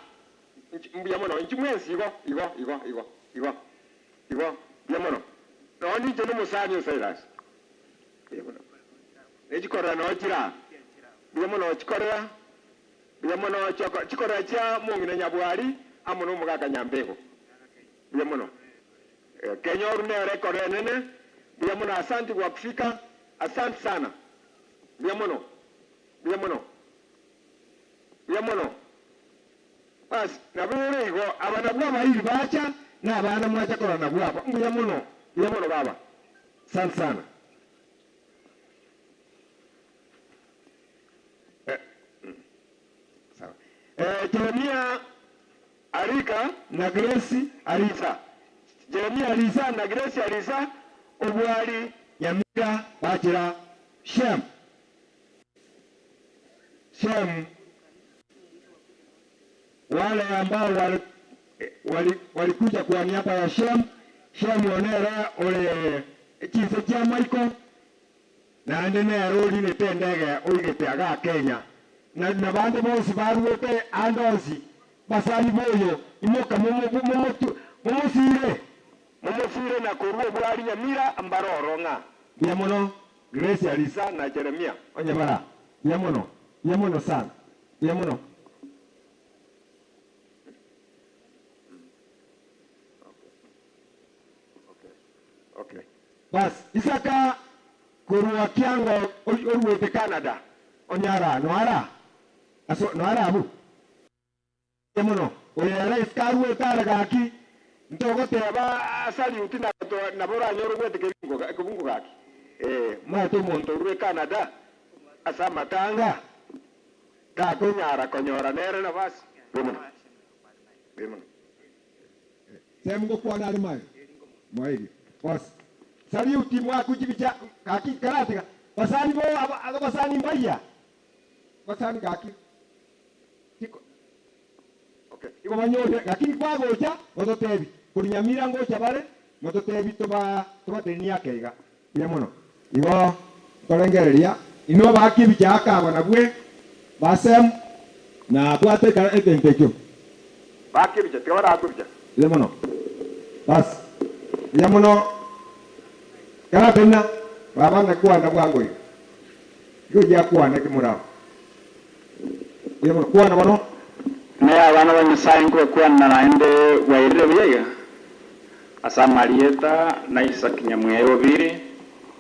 mbuya mono. Inchuo mwensi igo, igo, igo, igo, igo. Igo, mbuya mono. Nonya ninche nomosani o Silas. Mbuya mono. Ne chikorera nonya chira. Mbuya mono chikorera. Mbuya mono choko chikora chia mong'ina Nyabwari amo nomogaka Nyambego. Mbuya mono. Kenyoru nere ekora enene. Mbuya mono asanti gwa kufika. Asante sana. Mbuya mono. Mbuya mono. Mbuya mono. Bas, nabo ere igo, aba nabwo abairi bacha, na abana mwacha korora nabwo aba. Mbuya mono. Mbuya mono baba. Asante sana. Jeremia Arika na Grace Arisa. Jeremia Arisa na Grace Arisa, Obwari Nyamira bachera Shem. Shem, wale ambao walikuja kwa niaba ya Shem. Shem oyo nere ore chinse chia Michael. Naende nere orinete endege oigete agaa Kenya, na nabande bonsi baruete ande onsi, basani b'oyo, imoka momosiire. Momosiire na korua obwari nyamira mbare oro ng'a. Mbuya mono Grace Alisa na Jeremia onye bara mbuya mono mbuya mono sana mbuya mono. Bas, Isaka korwa kiango oruete Canada, onye ara noara aso noara abwo. Mono, oyo ere isiko aruete are gaki, ntogoteba asaliuti na nabo oranyore ogwete kebungo gaki. Ee, maete omonto orure Canada ase amatanga, takonyara konyora nere nabasi. Mbuya mono. Semu ngokwana are maega mwaerio bos saliuti mwakuchibicha gaki karatiga basani bo abasani mbayia basani gaki tiko okay igo banyore gaki bagocha mototebi korwa Nyamira ngocha bare mototebi toba tobatenenie ake iga buya mono igo nkorengereria inwe abaki ebicha aka aba nabwe ba Semu na bwate egento ekio. Baka ebicha, tiga barakwe ebicha. Buya mono. Bas, buya mono. Karatenena, baba nakwana bwango iga. Igo oyio akwane kimorao. Buya mono, kwana bono. Ne abana ba Nyasae nkobakwana naende bwairire buya iga? Ase amarieta na Isaki nyamweya obiri,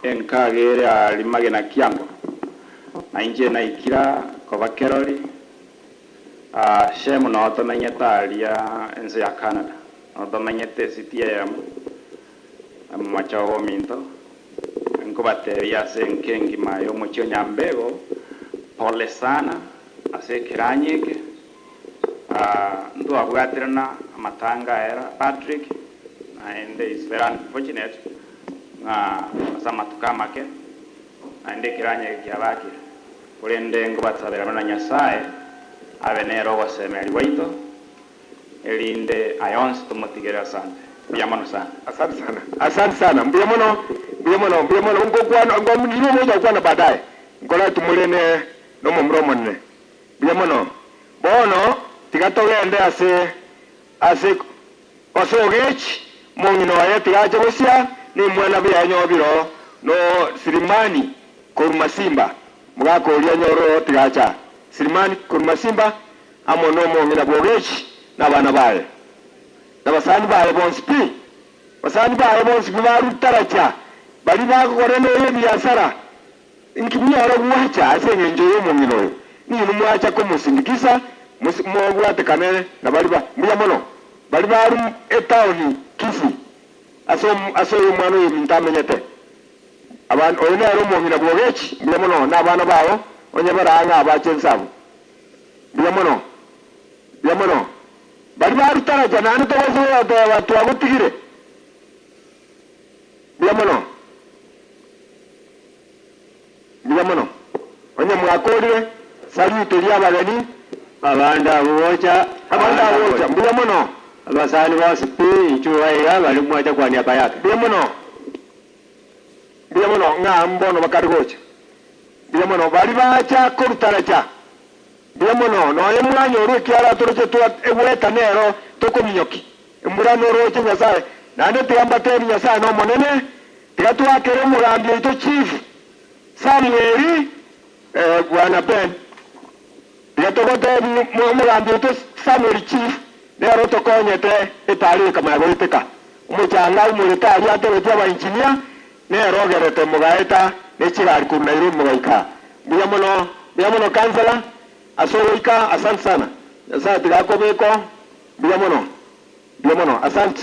enkaga ere aa rimagena kiango, na inche naikira koba kerori. Shemu noo tomenyete aria ense ya Canada, noo tomenyete esiti eyemo, momochogo ominto, nkobatebia ase enka engima y'omochie o Nyambego, pole sana ase ekeranyo eke, ntwabwaterana amatanga aera Patrick, naende is very unfortunate ng'a ase amatuko amake, naende ekeranyo eke kiabakire. Korende nkobatsabera buna Nyasae abe nere ogosemeria gwaito, erinde aya onsi tomotigere asante. Mbuya mono sana. Asante sana. Asante sana. Mbuya mono. Mbuya mono. Mbuya mono. Ngokwana, ngo, nirwo omocha gokwana baadaye. Nkore tumore ne, nomomura omonene. Mbuya mono. Bono, tiga togende ase, ase, ase ogechi, mong'ina oye tiga ache gosia, nemwana buya nyobiro, no Sirimani Korwa Masimba, mogaka oria nyororo tigacha Sirimani korwa Masimba amo nomong'ina bw'Ogechi na abana baye, na basani baye bonsi pi. Basani baye bonsi pi barutaracha, baria bagokora nere ebiasara. Inki munyare gwacha ase engencho y'omong'ina oyo? Ninwe mwacha komosindikisa mobwatekane na baria ba mbuya mono, baria barwa etaoni Kisii, ase oyo omwana oyominto amenyete. Abana, oyo nere omong'ina bw'ogechi, mbuya mono, na abana bao, onye bare ang'e abache inse abwo. Mbuya mono, mbuya mono. Baria barutaracha naende tobaise gobateba twagotigire. Mbuya mono, mbuya mono. Onye mwakorire, salute ria abageni. Abande abwo gocha, Abande abwo gocha, mbuya mono. Abasani bonsi pi, inchuo aiga, baria mwacha kwania Bayaka. Mbuya mono. Mbuya mono ng'a mbono bakare gocha. Mbuya mono baria bacha korutaracha. Mbuya mono nonya mwanyorwa ekiara toroche twa egweta nero tokominyoki. Embura noroche Nyasae. Naende tiga mbatebi Nyasae nomonene, tiga twakere omogambi oito chief Samueli eh, bwana Ben. Tiga togotebi omogambi oito Samuel Chief nere otokonyete etari ekamanya goeteka. Omochanga aumorete aria atebetie abainjinia nere ogerete mogaeta ne chigari korwa Nairobi mogaika. Mbuya mono, mbuya mono councillor ase ogoika, asante sana. Nyasaye tiga akobeke oo, mbuya mono, mbuya mono, asante.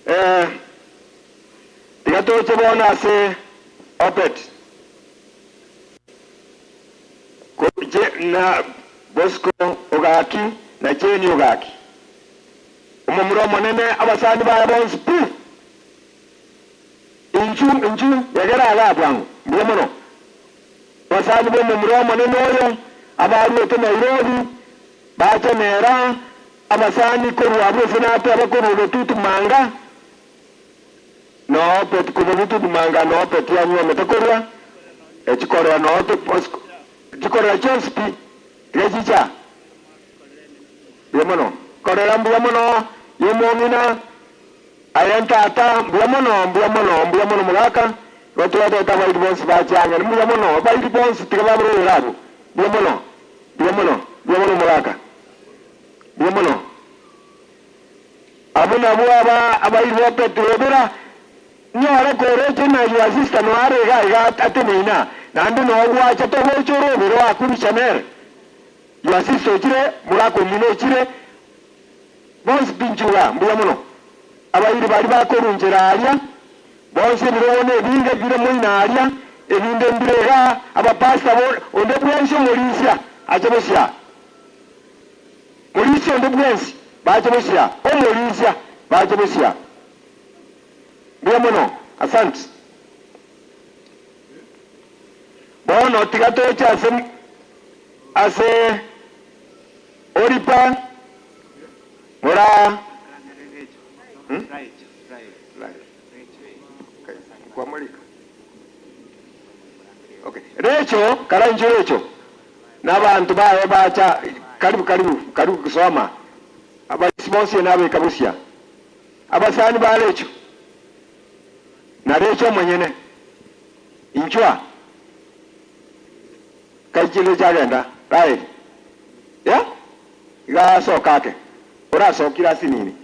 Eh, tiga toche bono ase Obed. Na Bosco ogaki na Jane ogaki. Omomura omonene abasani baye bonsi pi. Inchu, inchu, yegera igaa bwango. Mbuya mono. Abasani b'omomura omonene oyo abaruete Nairobi bache nera abasani korwa abwo ase nateba korwa Getutu Manga noo Peti korwa Getutu Manga noo Peti anywomete korwa echikorera noo chikorera chionsi pi tiga chicha. Mbuya mono. Korera mbuya mono y'omong'ina. Aye ntata, mbuya mono, mbuya mono, mbuya mono mogaka, igo twatete abairi bonsi bache ang'e. Mbuya mono, abairi bonsi tiga babere oyore abwo. Mbuya mono, mbuya mono, mbuya mono mogaka. Mbuya mono. Abwo nabwo aba abairi ba Petero bera, nyore koroche na your sister noe are iga iga ateneine aa, naende noe gwacha togocha orobere oakubisha nere. Your sister ochire, mogaka omino ochire, Bonsi pi nchuga mbuya mono. Abairi baria bakorunchera aaria, bonsi ebirogo nebinge bire moino aaria, ebinde mbire igaa, abapastor bo onde bwensi omorisia ache bosio aa. Morisia onde bwensi bache bosio aa, omorisia bache bosio aa. Mbuya mono, asante. Bono tiga toche ase ase Oripa, mora Recho, kara inchuo Recho, na abanto baye bacha karibu karibu karibu kusoma abaisi bonsi nabeka busia abasani ba Recho na Recho omonyene inchwa Kaichire Recho agenda Raheli. Yeah? Iga asoka ake. Orasokire ase nini?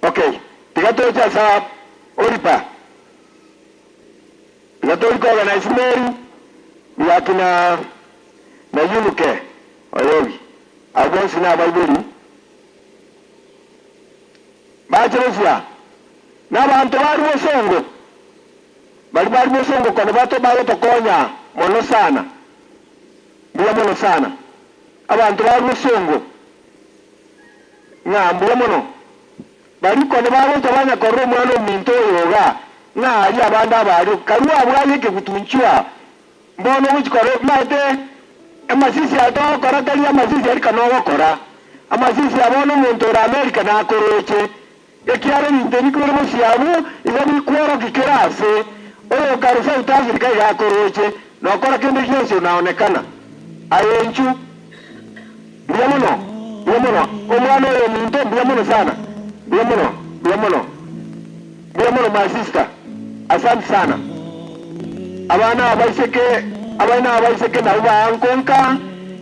Okay, tiga toche ase Oripa. Tiga tori koorganize meri riaki na na Yunuke Oyogi. Abwo bonsi nabaibori bache gosia na abanto baria bosongo. Baria bari bosongo kono bato bagotokonya mono sana. Mbuya mono sana. Abanto ba bosongo ng'a mbuya mono. Baria kono bagocha banyakorora omwana ominto oyo iga, ng'a aria abande abaria karue abwo aye ekegutunchwa. Mbono ogochi korora omanyete amasisi aya togokora tari amasisi aria kano ogokora. Amasisi aya bono omonto ore America nakoroche. Ekiagera ebinto ebi bire bosio abwo igo bikworokia kera ase, oyokare South Africa iga akoroche, nokora kende gionsi onaonekana. Aye inchu, mbuya mono, mbuya mono, omwana oyo ominto, mbuya mono sana, mbuya mono, mbuya mono, mbuya mono my sister, asante sana. Abana abaiseke, abana abaiseke nabwo baanko nka,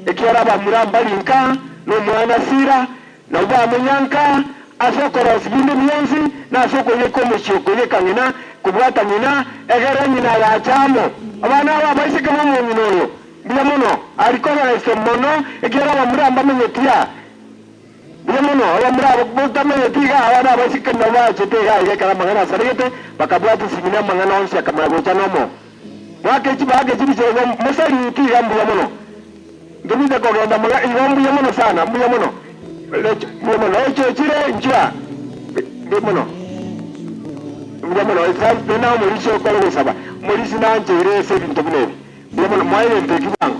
ekiagera abamura mbari nka, nomwana Sira, Nabwo bamenya nka ase okorosia binde bionsi, na ase okoiyeka omochie okoiyeka ng'ina, kobwata ng'ina, egere ng'ina agacha amo. Abana aba abaiseke b'omong'ina oyo, mbuya mono, arikoraise mono, ekiagera abamura mbamenyeti aa. Mbuya mono, abamura aba botamenyeti iga, abana abaiseke nabwo bachete iga iga ekero amang'ana asaregete, bakabwata esimi na amang'ana onsi akamanya gocha nomo. Mwake chibaga chibicha igo mosariuti iga mbuya mono. Ntobisa kogenda moga igo mbuya mono sana mbuya mono Recho mbuya mono echo chire nchwa mbuya mono mbuya mono Esa na omorisia okore gosaba omorisia nancheire ase ebinto buna ebi mbuya mono moe egento eki bwango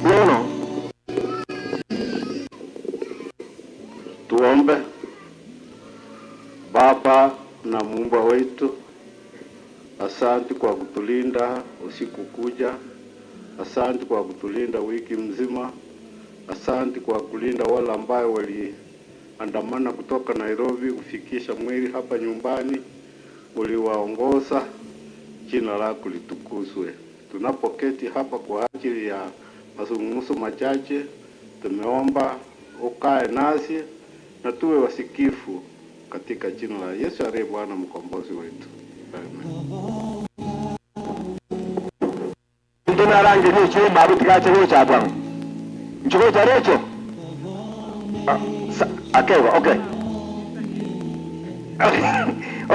mbuya mono. Tuombe. Baba na Muumba wetu, asanti kwa kutulinda usiku kuja, asanti kwa kutulinda wiki mzima, asanti kwa kulinda wale ambayo waliandamana kutoka Nairobi kufikisha mwili hapa nyumbani, uliwaongoza. Jina lako litukuzwe. Tunapoketi hapa kwa ajili ya mazungumzo machache, tumeomba ukae nasi na tuwe wasikifu katika jina la Yesu aliye Bwana mkombozi wetu. Amen. Intwe narangerie echio mabu tigache gocha bwango. Inche gocha recho? Ah, sa, akegwa, okay.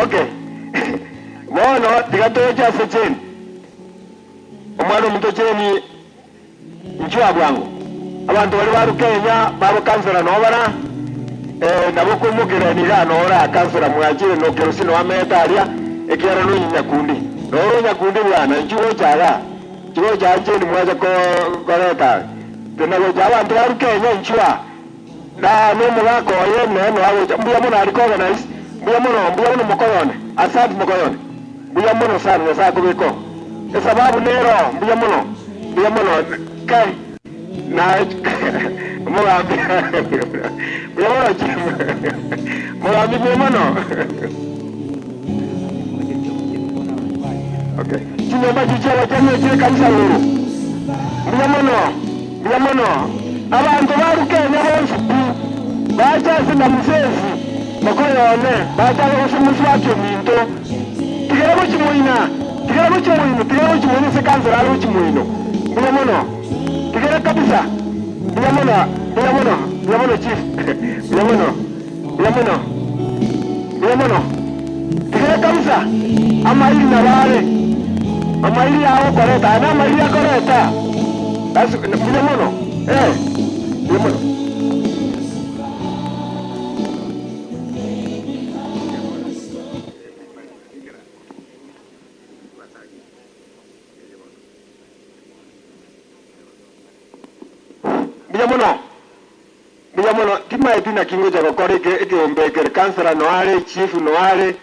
Okay. Bono tiga toche ase Jane. Omwana ominto Jane inchuo abwango. Abanto baria ba Rukenya babo councillor noo bara eh, nabo okoimokererania igaa noo ora councillor mwachire na okerosi noo amete aria ekiagera nonye nyakundi. Noro nyakundi bwana inchuo gocha igaa. Inchuo gocha aa Jane mwacha ko koreta. Tena gocha abanto ba Rukenya inchuo aa. Na nomogaka oye neno agocha, Mbuya mono aria koorganize, mbuya mono, mbuya mono mokoyone, asante mokoyone, mbuya mono sana Nyasaye akobeke oo. Esababu nero oo, mbuya mono, mbuya mono, kai na omogambi mbuya mono chief, mogambi mbuya mono. Okay, chinyomba echi chi'abachenu echire kabisa igoro, mbuya mono. Mbuya mono abanto ba Rukenya bonsi pi, bache ase Namusesi mokoyone, bachake gose mosubati ominto. Tigera gochimoina, tigera gochimoino, tigera gochimoina ase kansara are gochimoino. Mbuya mono, tigera kabisa. Mbuya mono, mbuya mono, mbuya mono chief, mbuya mono, mbuya mono, mbuya mono. Tigera kabisa, amairi nabo are, amairi agokoreta, aya namairi akoreta. That's mbuya mono eh, mbuya mono. Mbuya mono, mbuya mono, timaeti naki ngocha gokora eke ekeombe ekere, councillor noare, chief noare.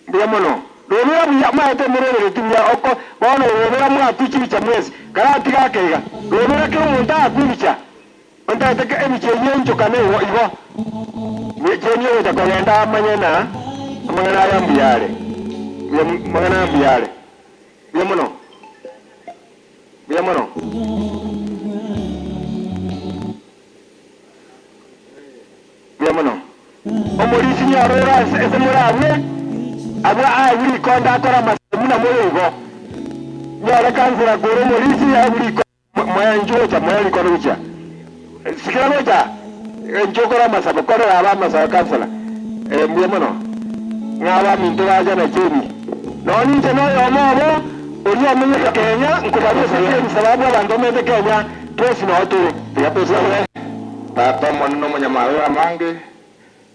Mbuya mono. Rorera buya, maete mororeretie buya oko bono rorera mwakwe chibicha mwensi. Karatiga ake iga, rorera kera omonto aakwe ebicha. Ontaete ke ebicha eyio enchokane igo igo. Cheni ogocha kogenda amanye na amang'ana aya mbuya are. Mbuya amang'ana aya mbuya are. Mbuya mono. Mbuya mono. Mbuya mono. Omorisia niarore ase ase more abwe, abwo aegwe rikonde akore amasabo buna more igo. Nyore kansera kore omorisia aegwe rikonde moe inchuo gocha moe rikonde gochia. Sikera gocha inchuo okore amasabo korera abe amasabo kansela. Eh mbuya mono. Ng'a abaminto bacha na cheni. Nonya inche noyomo obo oria omenyete Kenya nkobarusia ebisababu abanto bamenyete Kenya twensi noo tore. Tiga tosabe. Tata Omonene omonyamabera amange,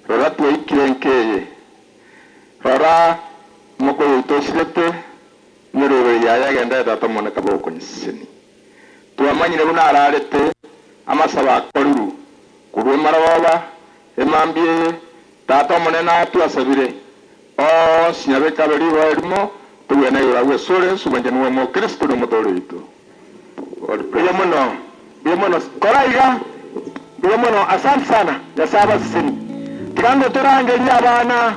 rora twaikire enka eye. Rora, omokoyo oito osirete, emeroberi yaye egenderere Tata Omonene kabe okonyesesenia. Twamanyire buna ararete amasabo akorirwe korwa emarogoba, emambia eye, Tata Omonene atwasabire, onsi nyabeke abe rigoa erimo, togwene igoro agwo asore, ase obwanchani bw'Omokristo na Omotoori oito. God bless. Mbuya mono, mbuya mono. Kora iga, mbuya mono. Asante sana. Nyasae abasesenie. Tiga ngotorangerie abana.